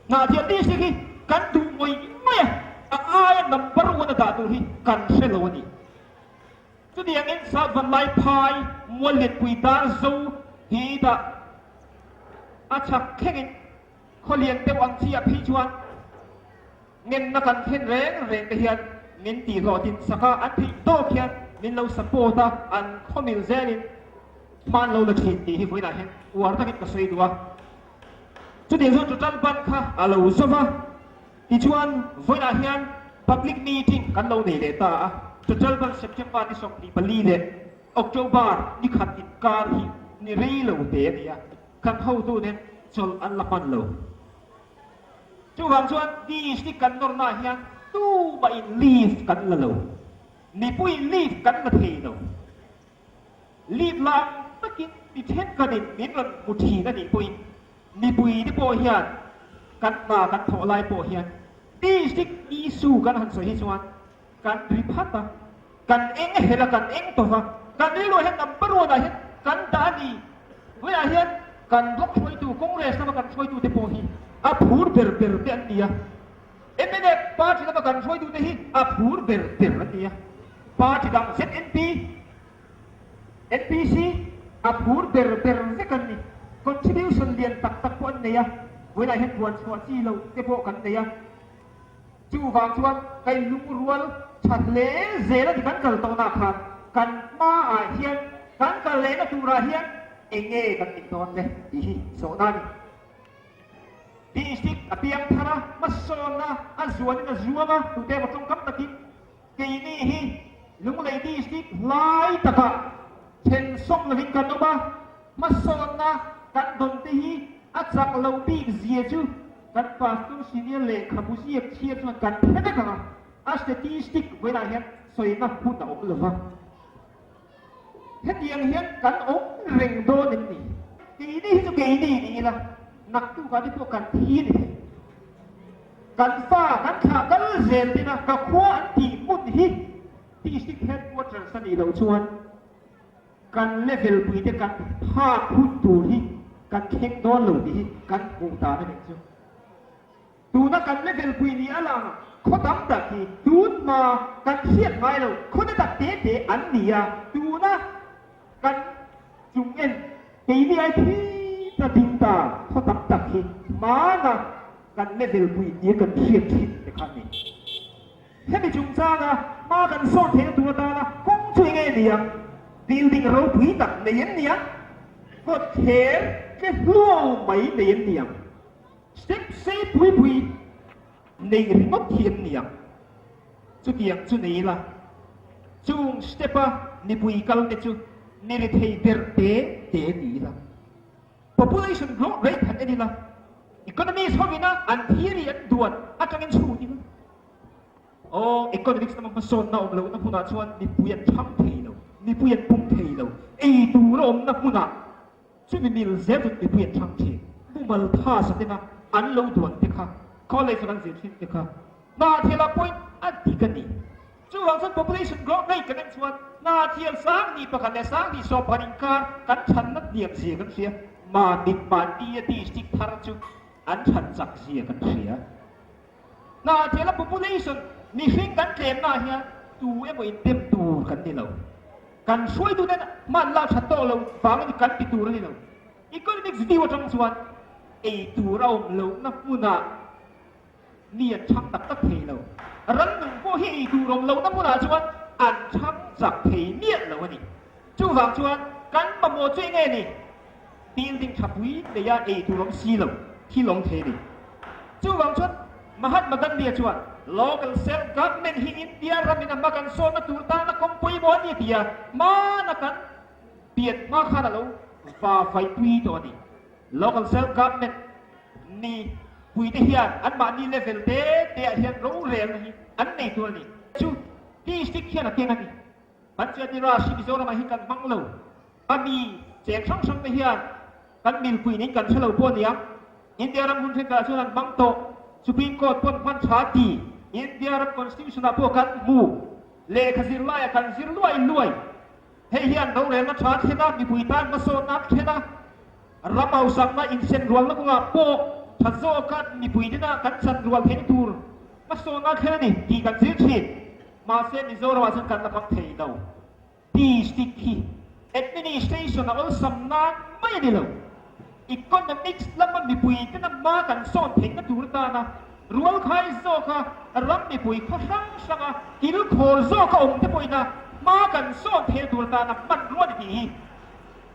Hnahthial district hi kan duh ngawih ngawih a, a aia number one a dah tur hi kan hre lo a ni. Chutiangin South Vanlai Phai mual lianpui dar zo hi dah a chhak thlengin khaw lian deuh ang chi ah phei chuan ngenna kan thlen reng reng te hian min tih hlawhtlin sak a, an theih tawk hian min lo support a, an khaw mil zelin hman lo la thin tih hi vawiinah hian uar takin ka sawi duh a. Chutiang chuan total ban kha a lo zo va, tichuan vawiinah hian public meeting kan lo nei leh ta a, total ban September ni 24 leh October ni khat inkar hi ni rei lo te a ni a, kan hotuten chawlh an la hman lo. Chuvang chuan district kan nawrnaah hian tumahin leave kan la lo, mipuiin leave kan la thei lo. Leave la ang takin mi thenkhatin min rawn hmu thin a nih pawhin mipui te pawh hian kan hna kan thawh lai pawh hian district issue kan han sawi hi chuan kan ri phat a, kan eng hel a, kan eng tawh va, kan rilruah hian number one ah hian kan dah a ni. Vawiah hian kan block hruaitu, Congress lama kan hruaitu te pawh hi a phur ber ber te an ni a. Mnf party lama kan hruaitu te hi a phur ber ber an ni a. Party dang ZNP, NPC a phur ber ber vek an ni. Contribution lian tak tak pawh an nei a, vawiinah hian puan chhuah chi loh te pawh kan nei a. Chuvang chuan ka inlungrual tha hle zel a ni kan kal tawhna khan kan hmaah hian kan kal lehna turah hian eng nge kan nih dawn le tih hi zawhna a ni. District a piang thar a, hmasawnna a zuanin a zuam a, tute emaw tawngkam takin Keini hi Lunglei District hlai takah then sawm lovin kan awm a, hmasawnna kan dawn te hi a chak lo bik zia chu kan Pastor Senior lehkhabu ziak chhiar chuan kan hre vek ang a, a statistic vawiinah hian sawina hun a awm lo va. Hetiang hian kan awm reng dawn em ni? Keini hi chu keini ni ila, naktukah te pawh kan thi a ni thei. Kan fa kan thlah kal zel tin a, ka khua an tih hmun hi District Headquarters a nih loh chuan kan level pui te kan phak hun tur hi kan thleng dawn lo tih hi kan hmuh dan a nih chu. Tuna kan level pui ni a lang khaw tam tak hi tun hma kan hriat ngai lo khaw na tak te te an ni a, tuna kan chung en keini ai thi ta ding ta khaw tam tak hi hmana kan level pui nia kan hriat thin te kha a ni. Hemi chungchanga hma kan sawn theihna tur atana kawng chu enge ni ang? Building ropui tak nei an ni ang? Kawt kher tle hluau mai nei an ni ang? Step sei pui pui nei ringawt hi an ni ang. Chutiang chu nei ila, chung step-a mipui kal te chu mi rethei ber te te ni ila. Population growth rate han en ila, economist hovina an theory an duan atangin chhut ila. Aw, economics lama hmasawnna awm lohna hmunah chuan mipui an thang thei lo, mipui an pung thei lo, ei tur a awmna hmunah. Chumi mil zel chu mipui an chhang thin. Mumal tha satena an lo duan te kha, college a kan zir thin te kha Hnahthialah point a dik a ni. Chuvang chuan population growth rate kan en chuan Hnahthial 10,000 leh 10,010 inkar kan chhanna hniam zia kan hria. Mamit mahni a district thar chu an chhan chak zia kan hria. Hnahthiala population mihring kan tlemnaah hian tu emaw indem tur kan ni lo. Kan hruaituten hman lak that tawk lo vang a ni kan ti tur a ni lo. Economics view atang chuan ei tur a awm lohna hmunah mi an chhang tak tak thei lo. Rannung pawh hi ei tur awm lohna hmunah chuan an chhang chak thei miah lo a ni. Chuvang chuan kan mamawh chu eng nge ni? Building tha pui neia ei tur awm si lo thil awm thei a ni. Chuvang chuan Mahatma Gandhi-a chuan Local Self Government hi India ramin a hma kan sawnna tur tana kawng pawimawh a ni a ti a, hmana kan pian hma khan a lo va faihpui tawh a ni. Local Self Government ni puite hian anmahni level te te ah hian rorelna hi an nei tur a ni. Chu district hian a keng a ni. Panchayati Raj hi Mizoramah hi kan hmang lo. A mi cheng hrang hrang te hian kan milpui ning kan hre lo pawh a ni ang. India ram hun thenkhatah chuan an hmang tawh. Supreme Court pawn hman tha ti. India ram Constitution ah pawh kan hmu. Lehkha zir laiah kan zir luai luai. Hei hian rorelna tha thlen a, mipui tan hmasawnna thlen a, ram hausakna insen rualna kawngah pawh tha zawka mipui tena kan chan rual theihna tur hmasawnna thlen a ni tih kan zir thin. Mahse Mizoramah chuan kan la hmang thei lo. District hi administration a awlsam nan mai a ni lo. Economics lama mipui tena hma kan sawn theihna tur atana rualkhai zawka ram mipui khaw hrang hranga kilkhawr zawka awm te pawhin a hma kan sawn theihna tur atana hmanrua a ni tih hi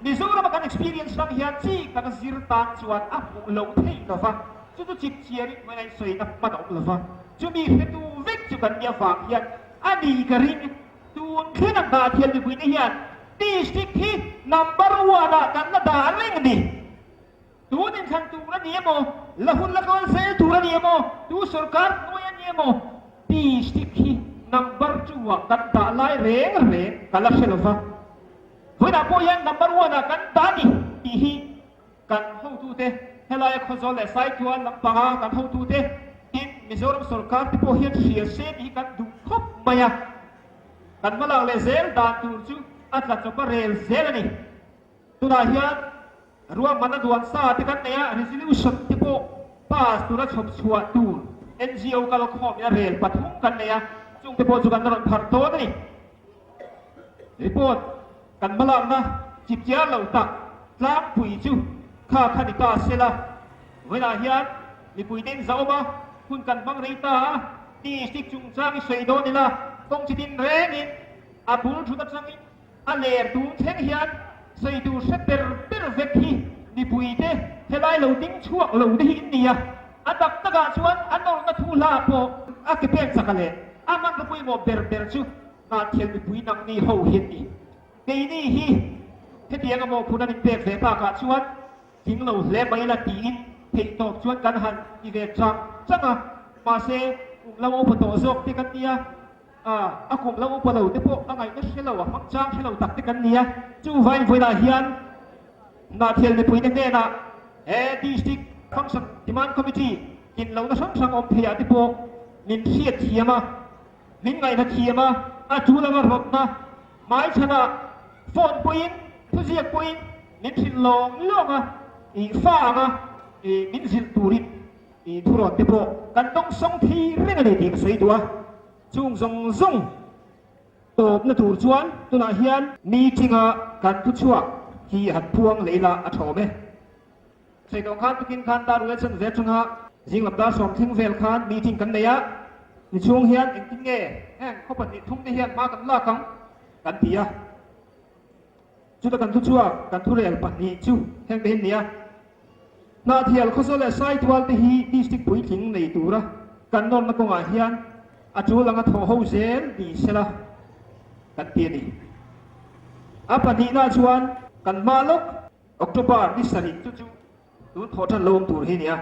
Mizorama kan experience hrang hian chi tak a zir tan chuan a hmuh loh theih lo va, chu chu chip chiarin hnuaina insawina hman a awm lo va, chumi hretu vek chu kan nih avang hian a ni ka ring. Tun thleng a Hnahthial mipuite hian district hi number one ah kan la dah reng a ni. Tun inthlan tur a ni emaw, la hun la kawl zel tur a ni emaw, tu sorkar hnuai a ni emaw, district hi number two ah kan dah lai reng reng ka la hre lo va. Vawiinah pawh hian number one ah kan dah a ni tih hi kan hotute, helaia Khawzawl leh Saitual lampanga kan hotute, tin Mizoram sorkar te pawh hian hria se tih hi kan duh khawp mai a. Kan hmalak leh zel dan tur chu a tla chawp a rel zel a ni. Tunah hian ruahmanna duan sa te kan nei a, resolution te pawh pass tura chhawp chhuah tur NGO kalkhawmin a rel pathum kan nei a, chung te pawh chu kan rawn pharh dawn a ni. Report kan hmalakna chipchiar lo tak tlangpui chu kha kha ni ta sela, vawiinah hian mipui te in zahawm a, hun kan hmang rei ta a, district chungchang i sawi dawn ila, kawng chi tin rengin a bul thut atangin a ler tun thleng hian sawi tur hre ber ber vek hi mipui te helai lo ding chhuak lo te hi in ni a, a tak takah chuan a nawrna thu hla pawh a ke pek chak a leh a hmanraw pawimawh ber ber chu Hnahthial mipui nangni ho hi an ni. Keini hi hetiang a mawhphurhna min pek ve takah chuan tling lo hle mai la tiin theihtawp chuan kan han ti ve chang chang a, mahse kum lo upa tawh zawk te kan nia, a kum lo upa lo te pawh a ngaihna hre lo, a hmang chang hre lo tak te kan nia. Chuvain vawiinah hian Hnahthial mipuite hnenah he District Function Demand Committee tlin lohna hrang hrang awm theiah te pawh min hriatthiam a, Min ngaihna thiam a, a tul anga rawtna hmaichhanah phone pawhin thuziak pawhin min hrilh lawng lawng a, i fa anga i min zilh turin i thurawn te pawh kan dawngsawng thei reng a ni tih ka sawi duh a. Chung zawng zawng tawpna tur chuan tunah hian meeting-a kan thuchhuak hi han phuang leh ila a tha awm e. Saitawng khan tukin khan dar rual chan ve atanga zing lam dar sawm thleng vel khan meeting kan nei a, ni chhung hian engtin nge heng khaw pahnih thum te hian hma kan lak ang kan ti a, chuta kan thu chhuak kan thurel pahnih chu heng te hi an ni a, Hnahthial Khawzawl leh Saitual te hi district puitling nei tura kan nawrna kawngah hian a tul anga thawh ho zel ni sela kan ti a ni. A pahnihna chuan kan hma lawk. October ni sarih chu chu tun thawh tan lo awm tur hi nia.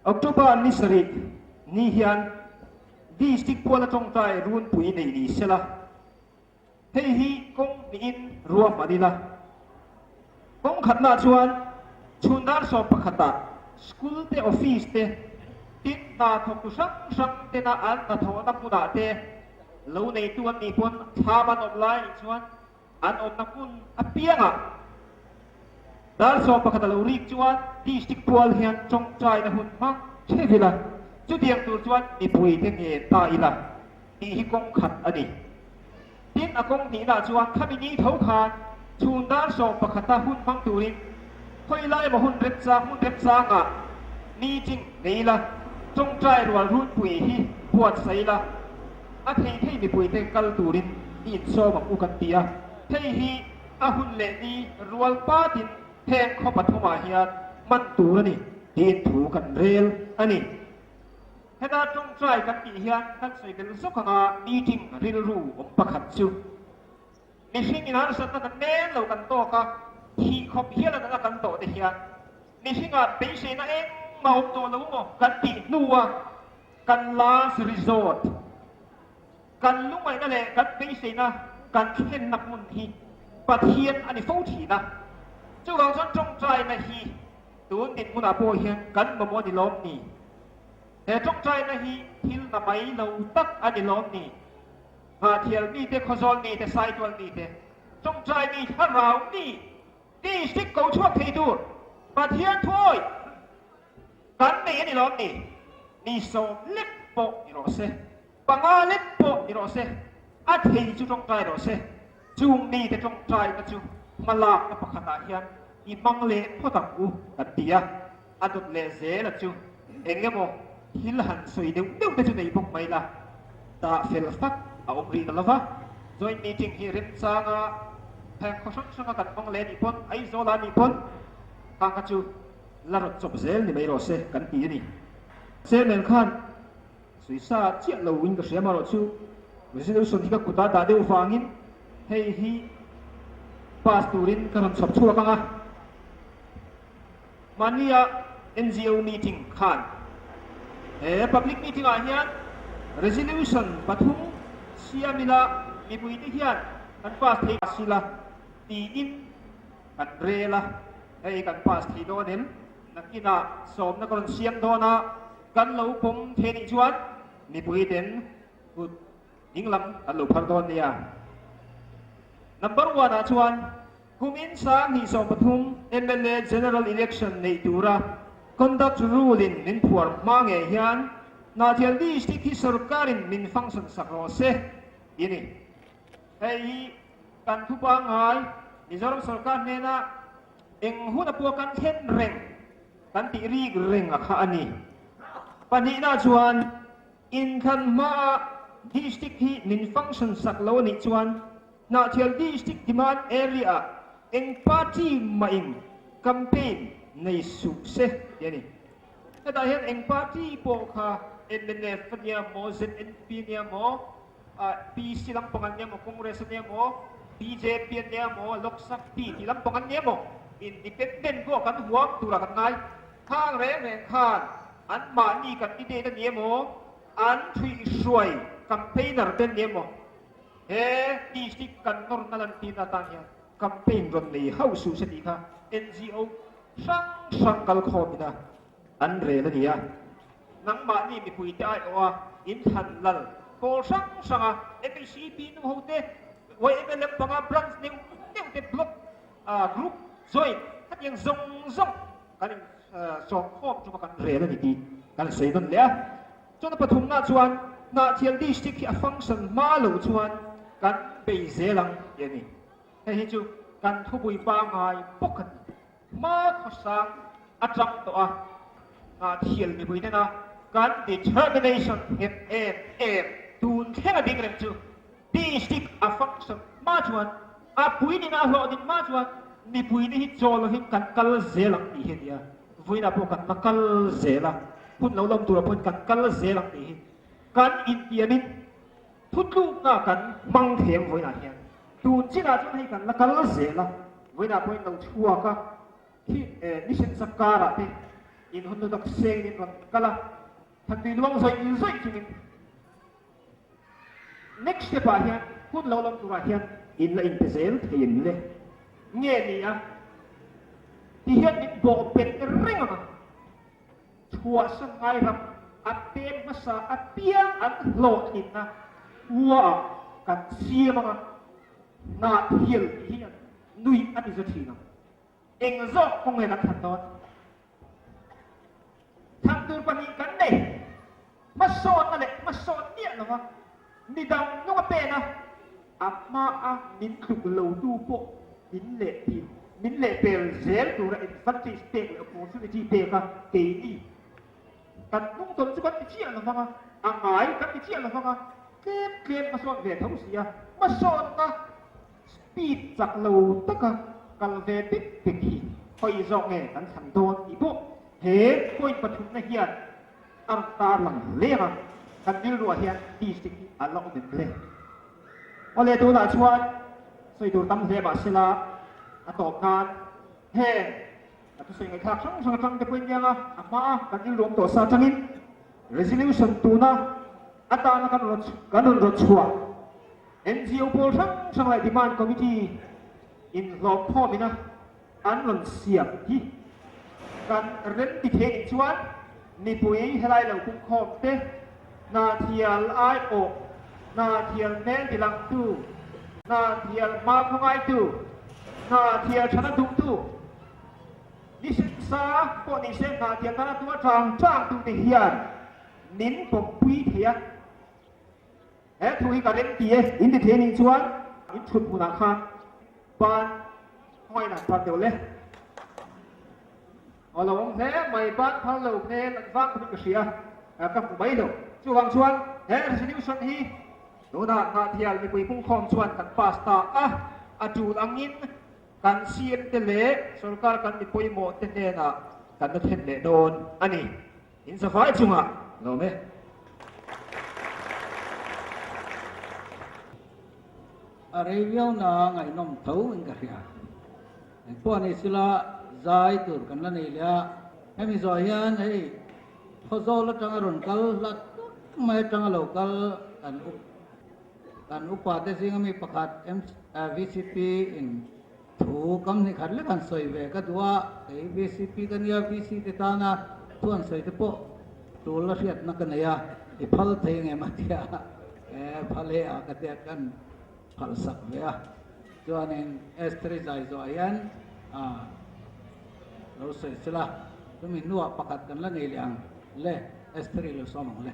October ni sarih ni hian District puala tawngtai runpui nei ni sela, hei hi kawng hnihin ruahman ila. Kawng khatnaah chuan chhun dar 11ah school te, office te, tin hna thawktu hrang hrang tena an hnathawhna hmunah te lo neitu an nih pawn thlam an awm lai nih chuan an awmna hmun apiangah dar 11 a lo rik chuan district pual hian tawngtaina hun hmang theuh ila, chutiang tur chuan mipuite ngen ta ila tih hi kawng khat a ni. Tin, a kawng hnihnaah chuan khami ni tho khan chhun dar 11a hun hmang turin khawi lai emaw hun remchang hmun remchangah meeting nei ila, tawngtai rual runpui hi buatsaih ila, a thei thei mipuite kal turin i insawm ang u kan ti a. Hei hi a hun leh ni rual patin heng khaw pathumah hian hman tur a ni tiin thu kan rel a ni. Heta tawngtai kan tih hian kan sawi belh zawk anga meeting rilru awm pakhat chu mihring in harsatna kan nen lo kan tawk a, thih khawp hial a nana kan tawh te hian mihringah beiseina engmah awm tawh lo maw kan tih hnua kan last resort kan lungaihna leh kan beiseina kan thlenna hmun hi Pathian a ni fo thin a. Chuvang chuan tawngtaina hi Tun dinhmunah pawh hian kan mamawh a ni lawm ni? He tawngtaina hi thil na mai lo tak a ni lawm ni? Nghahthial mite, Khawzawl mite, Saitual mite, tawngtai mi, thlarau mi, district ko chhuak thei tur Pathian thuawi kan nei a ni lawm ni? Mi 10 lek pawh ni rawh se. 5 lek pawh ni rawh se, a thei chu tawngtai rawh se. Chung mite tawngtaina chu hmalakna pakhatah hian i hmang leh phawt ang u kan ti a, a dawt leh zel a chu eng emaw thil han sawi deuh deuh te chu nei bawk mai la, dah fel fak a awm rih ta lo va. Joint meeting hi remchanga heng khaw hrang hranga kan hmang leh anih pawn, Aizawla anih pawn khang kha chu la rawt chawp zel ni mai rawh se kan ti a ni. Chairman khan Suisa chiah lo in ka hria amarawh chu resolution hi ka kut a dah deuh vangin hei hi pass turin ka rawn chhawp chhuak ang a. Mahnia NGO meeting khan he public meeting ah hian resolution pathum siam ila mipuite hian kan pass thei sila tiin kan rel a, hei kan pass thei dawn em? Nakinah sawmna ka rawn siam dawn a. Kan lo pawm thei nih chuan mipui ten kut ding lam kan lo phar dawn nia. Number one ah chuan kumin 2013 mla General Election neih tura Conduct Rule in min phuar hma ngei hian Hnahthial District hi sorkarin min function sak rawh se ti a ni. Hei hi kan thu pangngai Mizoram sorkar hnena eng hun a pawh kan thlen reng Kan tih rik reng a kha a ni. Pahnihna chuan inthlan hmaa district hi min function sak lo a nih chuan Hnahthial district demand area ah eng party mahin campaign nei suh se ti a ni. Hetah hian eng party pawh kha mnf a nia maw, ZNP a nia maw, PC lampang an nia maw, Congress a nia maw, bjp an nia maw, Lok Shakti tih lampang an nia maw, Independent pawh kan huam turah kan ngai. Khang reng reng khan anmahni candidate a nia maw, an thuihhruai campaigner te an nia maw, he district kan nawrna lan tirna atan hian campaign rawn nei hauh suh se tih kha NGO hrang hrang kalkhawm ina an rel a ni a. Nangmahni mipuite aiawha inthlan lal pawl hrang hranga MHCP nu hote, YMLM panga branch neuh neuh te block group joint khatiang zawng zawng kan in sawmkhawm chunga kan rel a ni tih kan sawi nawn leh a. Chuan a pathumna chuan Hnahthial district hi a function hma lo chuan kan bei zel ang tih a ni. Hei hi chu kan thupui pangngai bawk a ni. Hma khawsang atang tawh a, Hnahthial mipui nena kan determination nghet em em tun thleng a ding reng chu district a function hma chuan a pui nena a hlawh din hma chuan mipui te hi chaw lovin kan kal zel ang tih hi a ni a, vawiinah pawh kan la kal zel a, hun lo lawm turah pawhin kan kal zel ang tih hi kan intiamin Thutlukna kan hmang thei ang vawiinah hian tun chinah chuan hei kan la kal zel a, vawiinah pawhin lo chhuak a, khi mission sarkarah te inhawn na tak sengin in rawn kal a, Thanpui luang zawih zawih chungin next step ah hian hun lo lam turah hian in la inpe zel thei em le? Nge ni a? Ti hian min bawh bet reng ang a. Chhuahsan ngai ram a pem hmasa apiang an hlawhtlinna khuaah kan siam ang a, Hnahthial tih hian nuih a ti za thin ang. Eng zawk kawng nge kan thlan dawn? Thlan tur pahnih kan nei. Hmasawnna leh hmasawn miah lova midang nung a pen a, a hmaa min tluk lotu pawh min leh thin, min leh pel zel tura advantage pek leh opportunity pek a keini kan hnung tawn chu kan ti chiah lo vang a, a ngai kan ti chiah lo vang a, tlem tlem hmasawn ve tho si a, hmasawnna speed chak lo taka kal ve bik bik hi hawi zawk nge kan thlan dawn tih pawh he point pathumna hian A rawn tar lang leng a, kan rilruah hian district hi a la awm em le? Awle tunah chuan sawi tur tam hle mah sela a tawp nan heng a thusawi ngaihthlak hrang hrang atang te pawhin nia nga a hmaa kan rilru awm tawh sa atangin resolution tuna atana kan rawn kan rawn rawn chhuah NGO pawl hrang hrang leh demand committee inhlawmkhawm ina An rawn siam hi kan rem ti thei nih chuan mipui helai lo pungkhawm te, Hnahthial aiawh, Hnahthial hmel tilangtu, Hnahthial hma khawngaihtu, Hnahthial thana duhtu, ni sensa pawh ni se Hnahthial tana tua chang changtute hian min pawmpui thei a. He thu hi ka rem ti e, in ti thei nih chuan in thut hmunah khan ban hmaiin an phar deuh le. Aw lo awm hle mai, ban phar lo hmel an vang khawpin ka hria, ka hmu mai lo. Chuvang chuan he resolution hi tunah Hnahthial mipui pungkhawm chuan kan pass ta a, a tul angin kan CM te leh sorkar kan mi pawimawh te hnenah kan la thlen leh dawn a ni. In zavai chungah lawm e. A rei viau na ngaihnawm tho in ka hria. Engpawh ni sila zai tur kan la nei leh a, hemi zawh hian hei Khawzawl atanga rawn kal hla tak mai atanga lo kal kan up kan upa te zinga mi pakhat VCP in Thu kam hnih khat lek an sawi ve ka duh a, kei vcp ka nia, VC te tana thu an sawi te pawh tul la hriatna ka nei a, i phal thei nge ma tia e phal he a ka tia kan phal sak ve a, chuanin Estheri zai zawh hian a lo sawi sela, chumi hnuah pakhat kan la nei leh ang le, Estheri lo sawm ang le.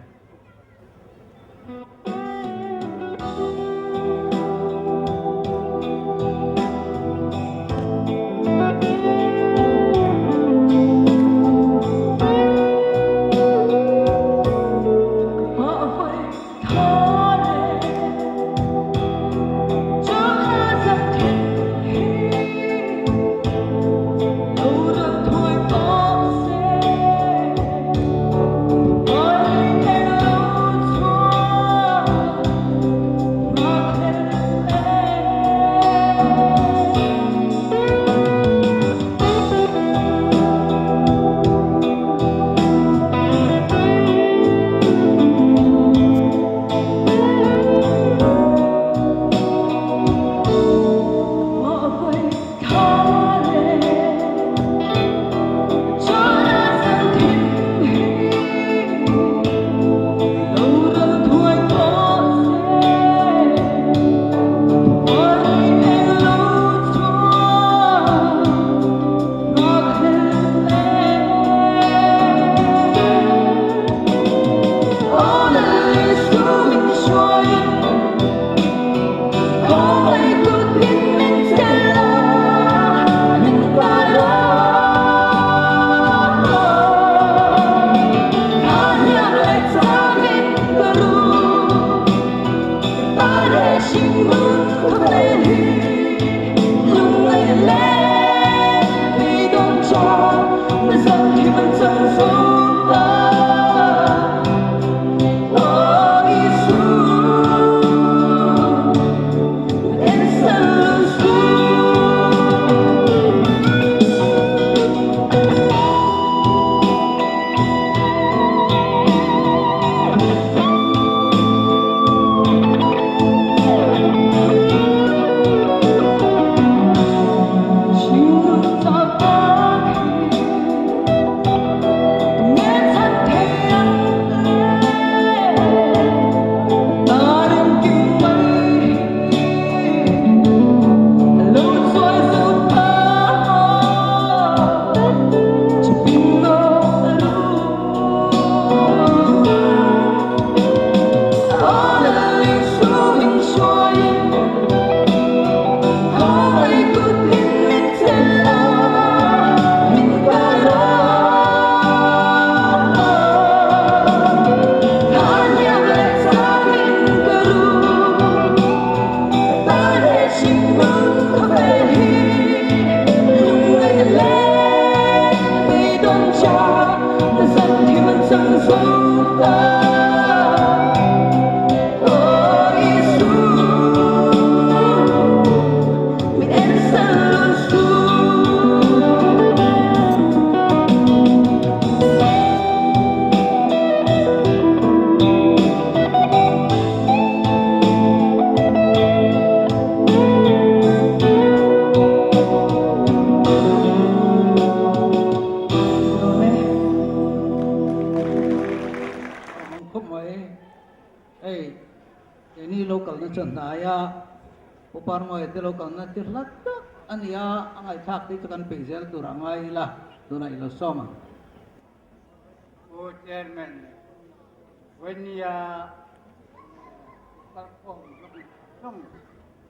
mai. Hei keini lo kalna chuan hnaia Pu Parmawia te lo kalna chi hla tak a ni a, a ngaihthlak te chu kan peih zel tur a ngai ila tunah i lo sawm ang. Pu Chairman, Vawnia kalkhawm zawng zawng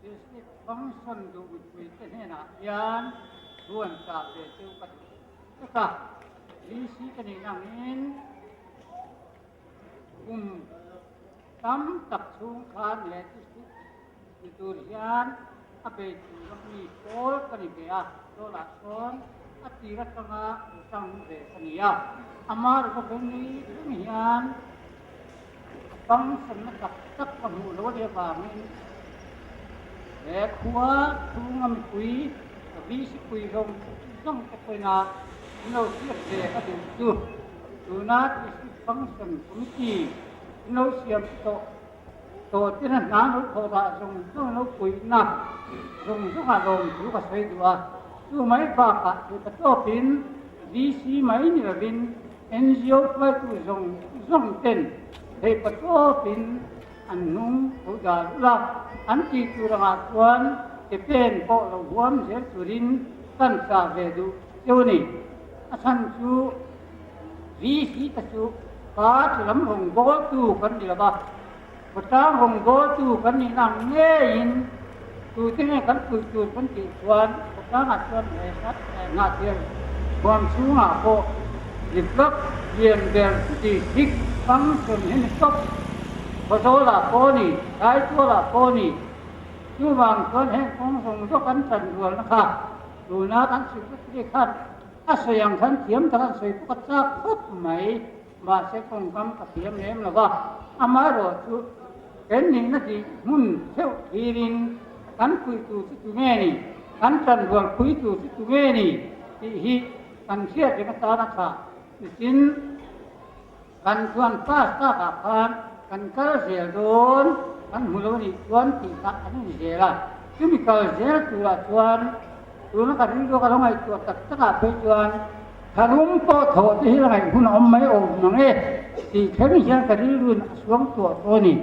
District Function duh mipuite hnenah hian thu an chah ve chu ka duh vek a. DC ka nih nangin kum tam tak chhung khan leh District ni tur hian a bei tur a mi pawl ka ni ve a, Dawlah sawn a tir atanga tang ve ka ni a. Ama rawh ni thleng hian Function na tak tak ka hmuh lo leh avangin he khua chhunga mipui VC pui zawng zawng te pawhin an lo hriat ve ka duh chu tuna District Function Committee an lo siam tawh tawh te hna lo thawh dah zawng zawng lo puihna zawng zawngah lawmthu ka sawi duh a, chu mai bakah thei tawpin VC mai ni lovin NGO hruaitu zawng zawng ten theihpa tawpin an hnung tho dar ula, an tih tur angah chuan ke pen pawh lo huam zel turin kan chah ve duh cheu a ni. A chhan chu VC te chu party lam rawngbawltu kan ni lo va, khawtlang rawngbawltu kan nih nang ngeiin tute nge kan puih tur kan tih chuan khawtlangah chuan he hnahtir huam chhungah pawh Diplak lian ber district function hi ni tawp. Khawzawlah pawh a ni, Saitualah pawh a ni. Chuvang chuan heng kawng zawng zawng kan tan rualna kha tuna kan secretary khan a sawi ang khan thiam tak an sawi pawh ka chak khawp mai. Mahse kawngkam ka thiam lem lo va, amaherawhchu kan nihna tih hmun theuh thirin kan puitu chu tu nge ni, kan tanrual puitu chu tu nge ni tih hi kan hriat reng atan a tha. Nichin kan chuan pass takah khan kan kal zel dawn, kan hmu lo nih chuan tih kha an in zel a. Chumi kal zel turah chuan tuna ka rilru ka lo ngaihtuah tak takah phei chuan Tharum pawh thawh te hi la ngaih hun a awm mai awm mang e tih thleng hian ka rilruin a suang tuah tawh a ni.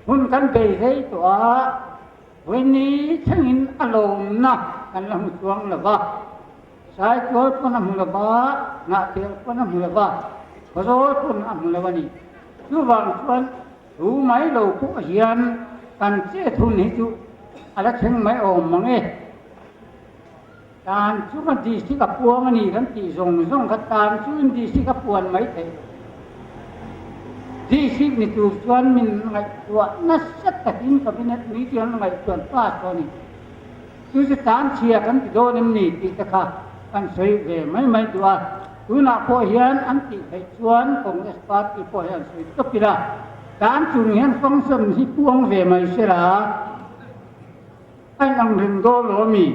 Hun kan bei rei tawh a, vawiini thlengin a lawmna kan la hmu chuang lo va, Saitual pawn a hmu lo va, Ngahtial pawn a hmu lo va, Khawzawl pawn a hmu lo a ni. Chuvang chuan thu mai lo pawh hian kan chet hun hi chu a la thleng mai awm mang e. Tan chu kan district a puang a ni kan tih zawng zawng kha tan chu in district a puan mai theih lo. District ni tur chuan min ngaihtuah nasa takin cabinet meeting an ngaihtuah pass tawh a ni. Chu chu tan chhia kan ti dawn em ni tih te kha kan sawi ve mai mai duh a. Tunah pawh hian an tih theih chuan Congress party pawh hian sawi tawp ila tan chung hian function hi puang ve mai sela. A inang reng dawn lo ami?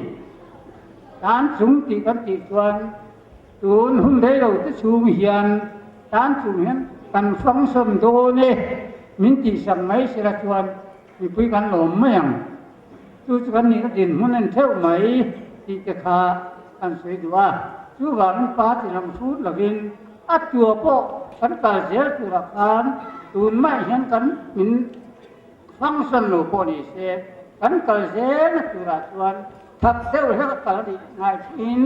Tan chung tih kan tih chuan tun hun rei lo te chhung hian tan chung hian kan function dawn e min tihsak mai sela chuan mipui kan lawm mai ang. Chu chu kan nihna dinhmun en theuh mai tih te kha kan sawi duh a. Chuvangin party lam hrut lovin a tua pawh kan kal zel turah khan tun mah hian kan min Function lo pawh ni se, kan kal zelna turah chuan thak deuh hlek a kal rih ngai thin.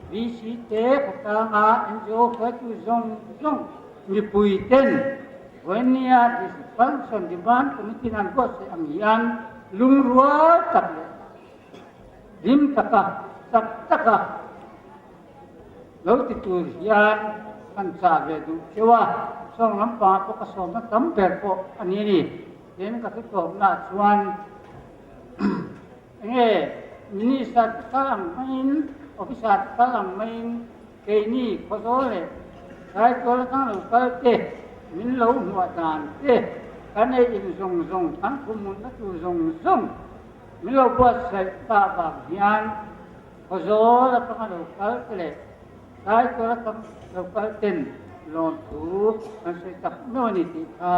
VC te khawtlanga NGO hruaitu zawng zawng mipui ten Vawinia District Function Demand Committee an buatsaih ang hian lungrual tak leh hlim taka chak taka Lo ti tur hian kan chah ve duh cheu a, sawng lampangah pawh ka sawmna tam ber pawh a ni a ni. Tin, ka thutawpnaah chuan enge Minister te kal ang maiin, Officer te kal ang maiin keini Khawzawl leh Saitual atang lo kal te min lo hmuah dan te, kan ei in zawng zawng, kan khumhmunna tur zawng zawng min lo buatsaih ta vang hian Khawzawl atanga lo kal te leh Saitual atang lo kal ten lawmthu an sawi tak meuh a ni tih kha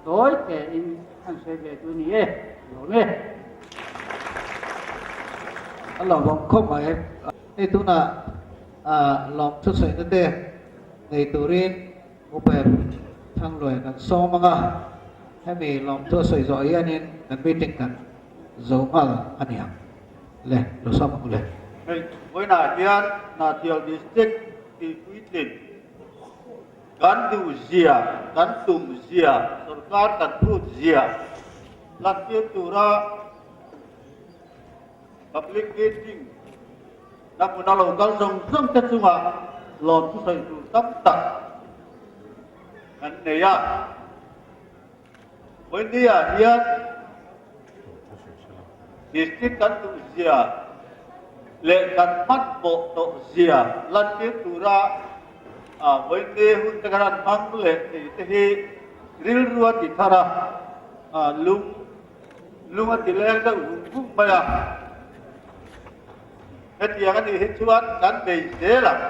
tawi tein an sawi ve duh a ni e, lawm e. A lawmawm khawp mai. Hei tunah lawmthu sawina te nei turin Uber. Thangluaia kan sawm ang a, hemi lawmthu a sawi zawh hianin kan meeting kan zo nghal a ni ang. Le, lo sawm ang u le. Hei, vawiinah hian Hnahthial District tih puitlin kan duh zia, kan tum zia, sorkar kan phut zia lantir tura public meeting na hmuna lo kal zawng zawng te chungah lawm thusawi tur tam tak kan nei a. Vawinia hian District kan duh zia leh kan hmanhmawh tawh zia lantir tura vawinia hun te kan han hmang leh thei te hi rilru a ti thar a, lung lung a ti leng deuh vung vung mai a. Hetiang a nih hi chuan kan bei zel ang.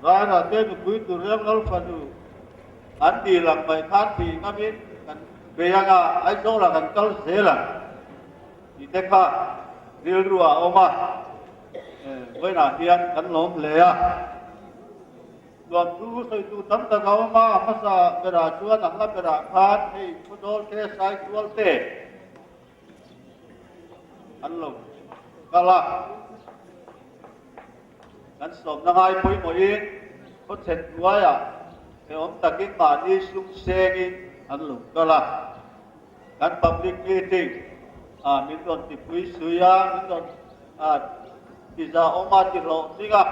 Raina te nupui tur reng lal fanu an tih lang mai khan thih ngamin kan bei ang a, Aizawlah kan kal zel ang tih te kha rilru ah a awm a, vawiinah hian kan lawm hle a. Tuamthu sawitu tam tak a awm a, a hmasa berah chuan a hla berah khan hei Khawdawl te, Saitual te an lo kal a. Kan sawmna ngai pawimawhin khawchhet hnuaiah hrehawm takin mahni sum sengin an lo kal a. Kan public meeting ah min rawn tipui sui a, min rawn ti zahawm a, ti hlawhtling a.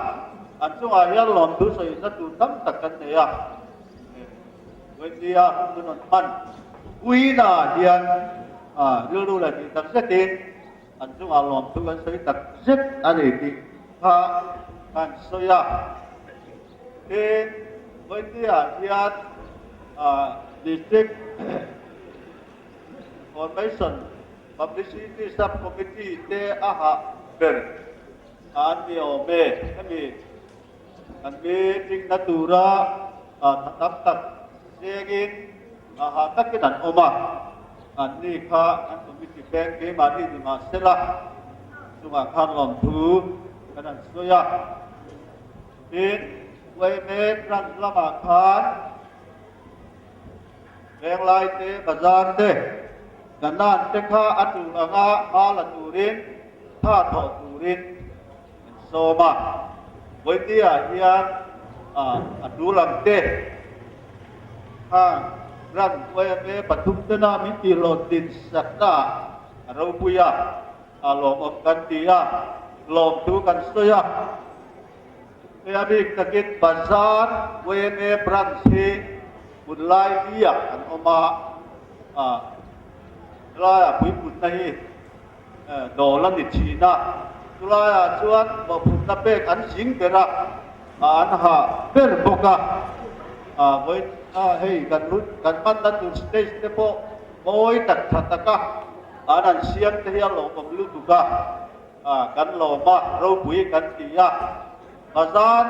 An chungah hian lawmthu sawina tur tam tak kan nei a. Wendy-a hun min rawn hman puinaah hian rilru leh tih tak zetin An chungah lawmthu kan sawi tak zet a ni tih kha kan sawi a. Tin, Vawitia hian District Information Publicity Sub-Committee te a hah ber an ni awm e. Hemi kan meeting na tura tha tam tak chengin hah takin an awm a, anni kha an committee peng keimahni ni mah sela chungah khan lawmthu kan han sawi a. Tin, yma branch lamah khan Venglai te, bazar te, Kanan te kha a tul anga hma la turin, tha thawh turin Min sawm a, Vawitia hian a tul ang te khan ran yma pathum tena min tihhlawhtlin sakna a ropui a, a lawmawm kan ti a, lawmthu kan sawi a. Hei a bik takin Bazar yma branch hi hmunlai ni-ah kan awm a, helaiah puiputna hi Dawl a ni thin a, chulaiah chuan mawhphurhna pek an zing ber a, an ha ber bawk a. Vawiin hei kan hun kan hmanna tur stage te pawh mawi tak tha taka an han siam te hi a lawmawm lutuk a, kan lawm a, ropui kan ti a. Bazar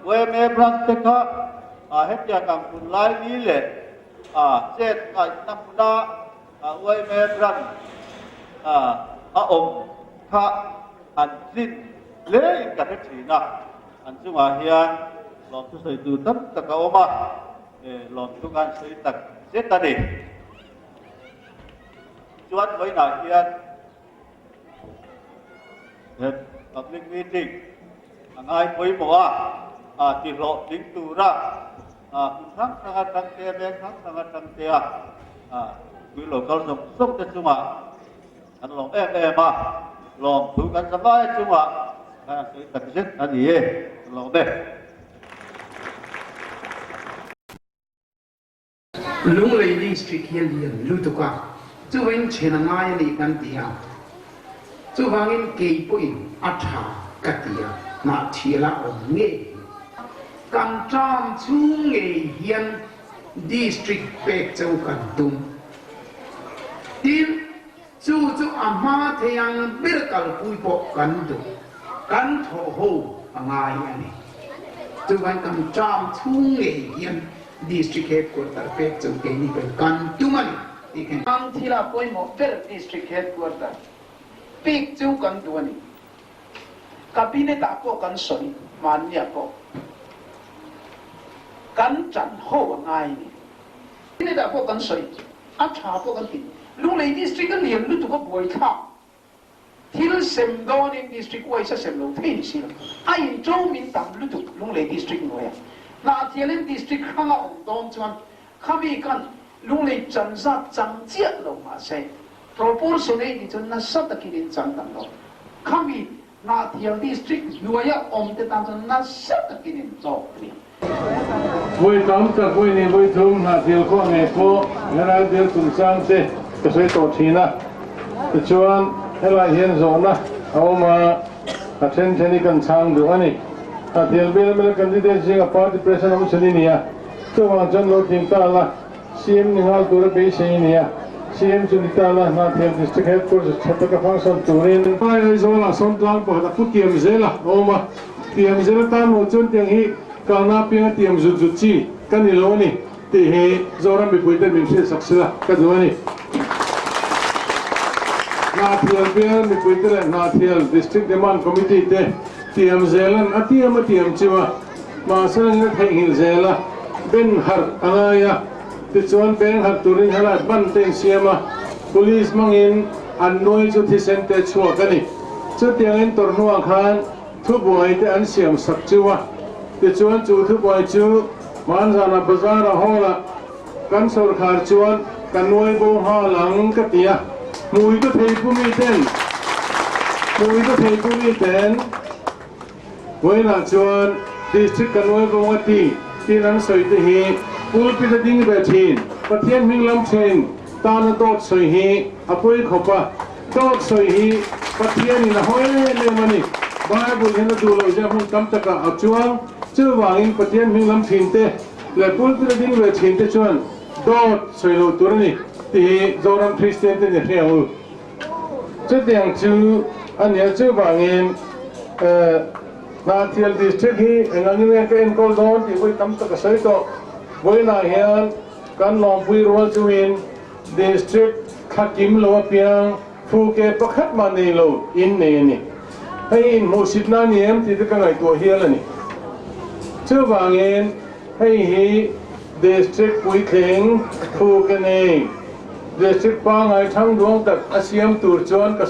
yma branch te kha hetiang ang hun lai ni leh chet ngaihna hmuna Yma branch a awm kha an tlin hle in ka hre thin a, an chungah hian lawmthu sawi tur tam tak a awm a, lawmthu khan sawi tak zet a ni. Chuan vawiinah hian public meeting a ngai pawimawh a, tihlawhtling tura Hmun hrang hrang atang te, veng hrang hrang atang te a tui lo kal zawng zawng te chungah kan lawm em em a, lawmthu kan za vai chungah kan han sawi tak zet a ni e, ka lawm e. Lunglei District hi a lian lutuk a, chuvangin then a ngai a nih kan ti a, chuvangin kei pawhin a tha ka ti a, hnah thial a awm ngei. Kan term chhung ngei hian District pek cho kan tum. Tin, chu chu a hma thei ang ber kalpui pawh kan duh, kan thawh ho a ngai a ni. Chuvangin kan term chhung ngei hian District Headquarter pek chu keini pawhin kan tum a ni tih kha. Ang thila pawimawh ber District Headquarter pek chu kan duh a ni. Cabinet ah pawh kan sawi hmannia pawh. Kan ṭan ho a ngai a ni. Minute-ah pawh kan sawi, a ṭha pawh kan ti. Lunglei District a lian lutuk a buaithlak. Thil sem dawnin District wise a sem lo thei ni si lo. A inṭo min tam lutuk Lunglei District hnuaia. Hnahthialin District hrang a awm dawn chuan khami khan Lunglei chan zat chang chiah lo mahse proportionate hi chu nasa takin in chan tam lo. Khami Hnahthial District hnuaia awm te tan chuan nasa takin in tlawk a ni. Vawi tam tak vawi ni vawi thum Hnahthial khua ngei pawh helai bial chungchang te ka sawi tawh thin a, tichuan helai hian zawhna a awm a, a then then hi kan chhang duh a ni. Hnahthial bial mla candidate zinga party president awm chhun i ni a, chuvang chuan lo tling ta la. CM ni nghal tura beisei a ni a, CM chu ni ta la, Hnahthial District Headquarters tha taka function turin. Lai Aizawlah sawn tlang pakhat a pu tiam zel a awm a, tiam zel atan lo chuan tiang hi kalna apianga tiam zut zut chi ka ni lo a ni tih hi Zoram mipuiten min hriatsak sela ka duh a ni. Hnahthial bial mipuite leh Hnahthial District Demand Committee te tiam zelan a tiam a tiam chiu a. Mahse engin a theihnghilh zel a, ben harh a ngai a, tichuan beng harh turin helai ban te insiam a, police hmangin an nuai chu thisen te chhuak a ni. Chutiangin tawrhnuah khan thubuai te an siam sak chu a, tichuan chu thubuai chu hmanzana bazar-a hall-ah kan sawrkhar chuan ka nuai bo nghal ang ka ti a, hmui ka thei pu miten, hmui ka thei pu miten. Vawiinah chuan District kan uai vawng a ti tiin an sawi te hi pulpit a ding ve thin. Pathian hming lam then tana dawt sawi hi a pawi khawp a, dawt sawi hi Pathianin a haw em em a ni. Bible hian a duh loh zia hmun tam takah a chuang. Chuvangin Pathian hming lam thin te leh pulpit a ding ve thin te chuan dawt sawi lo tur a ni tih hi Zoram Kristian te ni hre ang u. Chutiang chu a nia chuvangin Hnahthial District hi eng angin nge ka enkawl dawn tih vawi tam tak a sawi tawh. Vawiinah hian kan lawmpui rual chungin District thla kim lo apiang thu ke pakhat mah nei lo in nei a ni. Hei hi inhmuhsitna a ni em tih te ka ngaihtuah hial a ni. Chuvangin hei hi District puitling thu ke nei. District pangngai thangduang tak a siam tur chuan ka.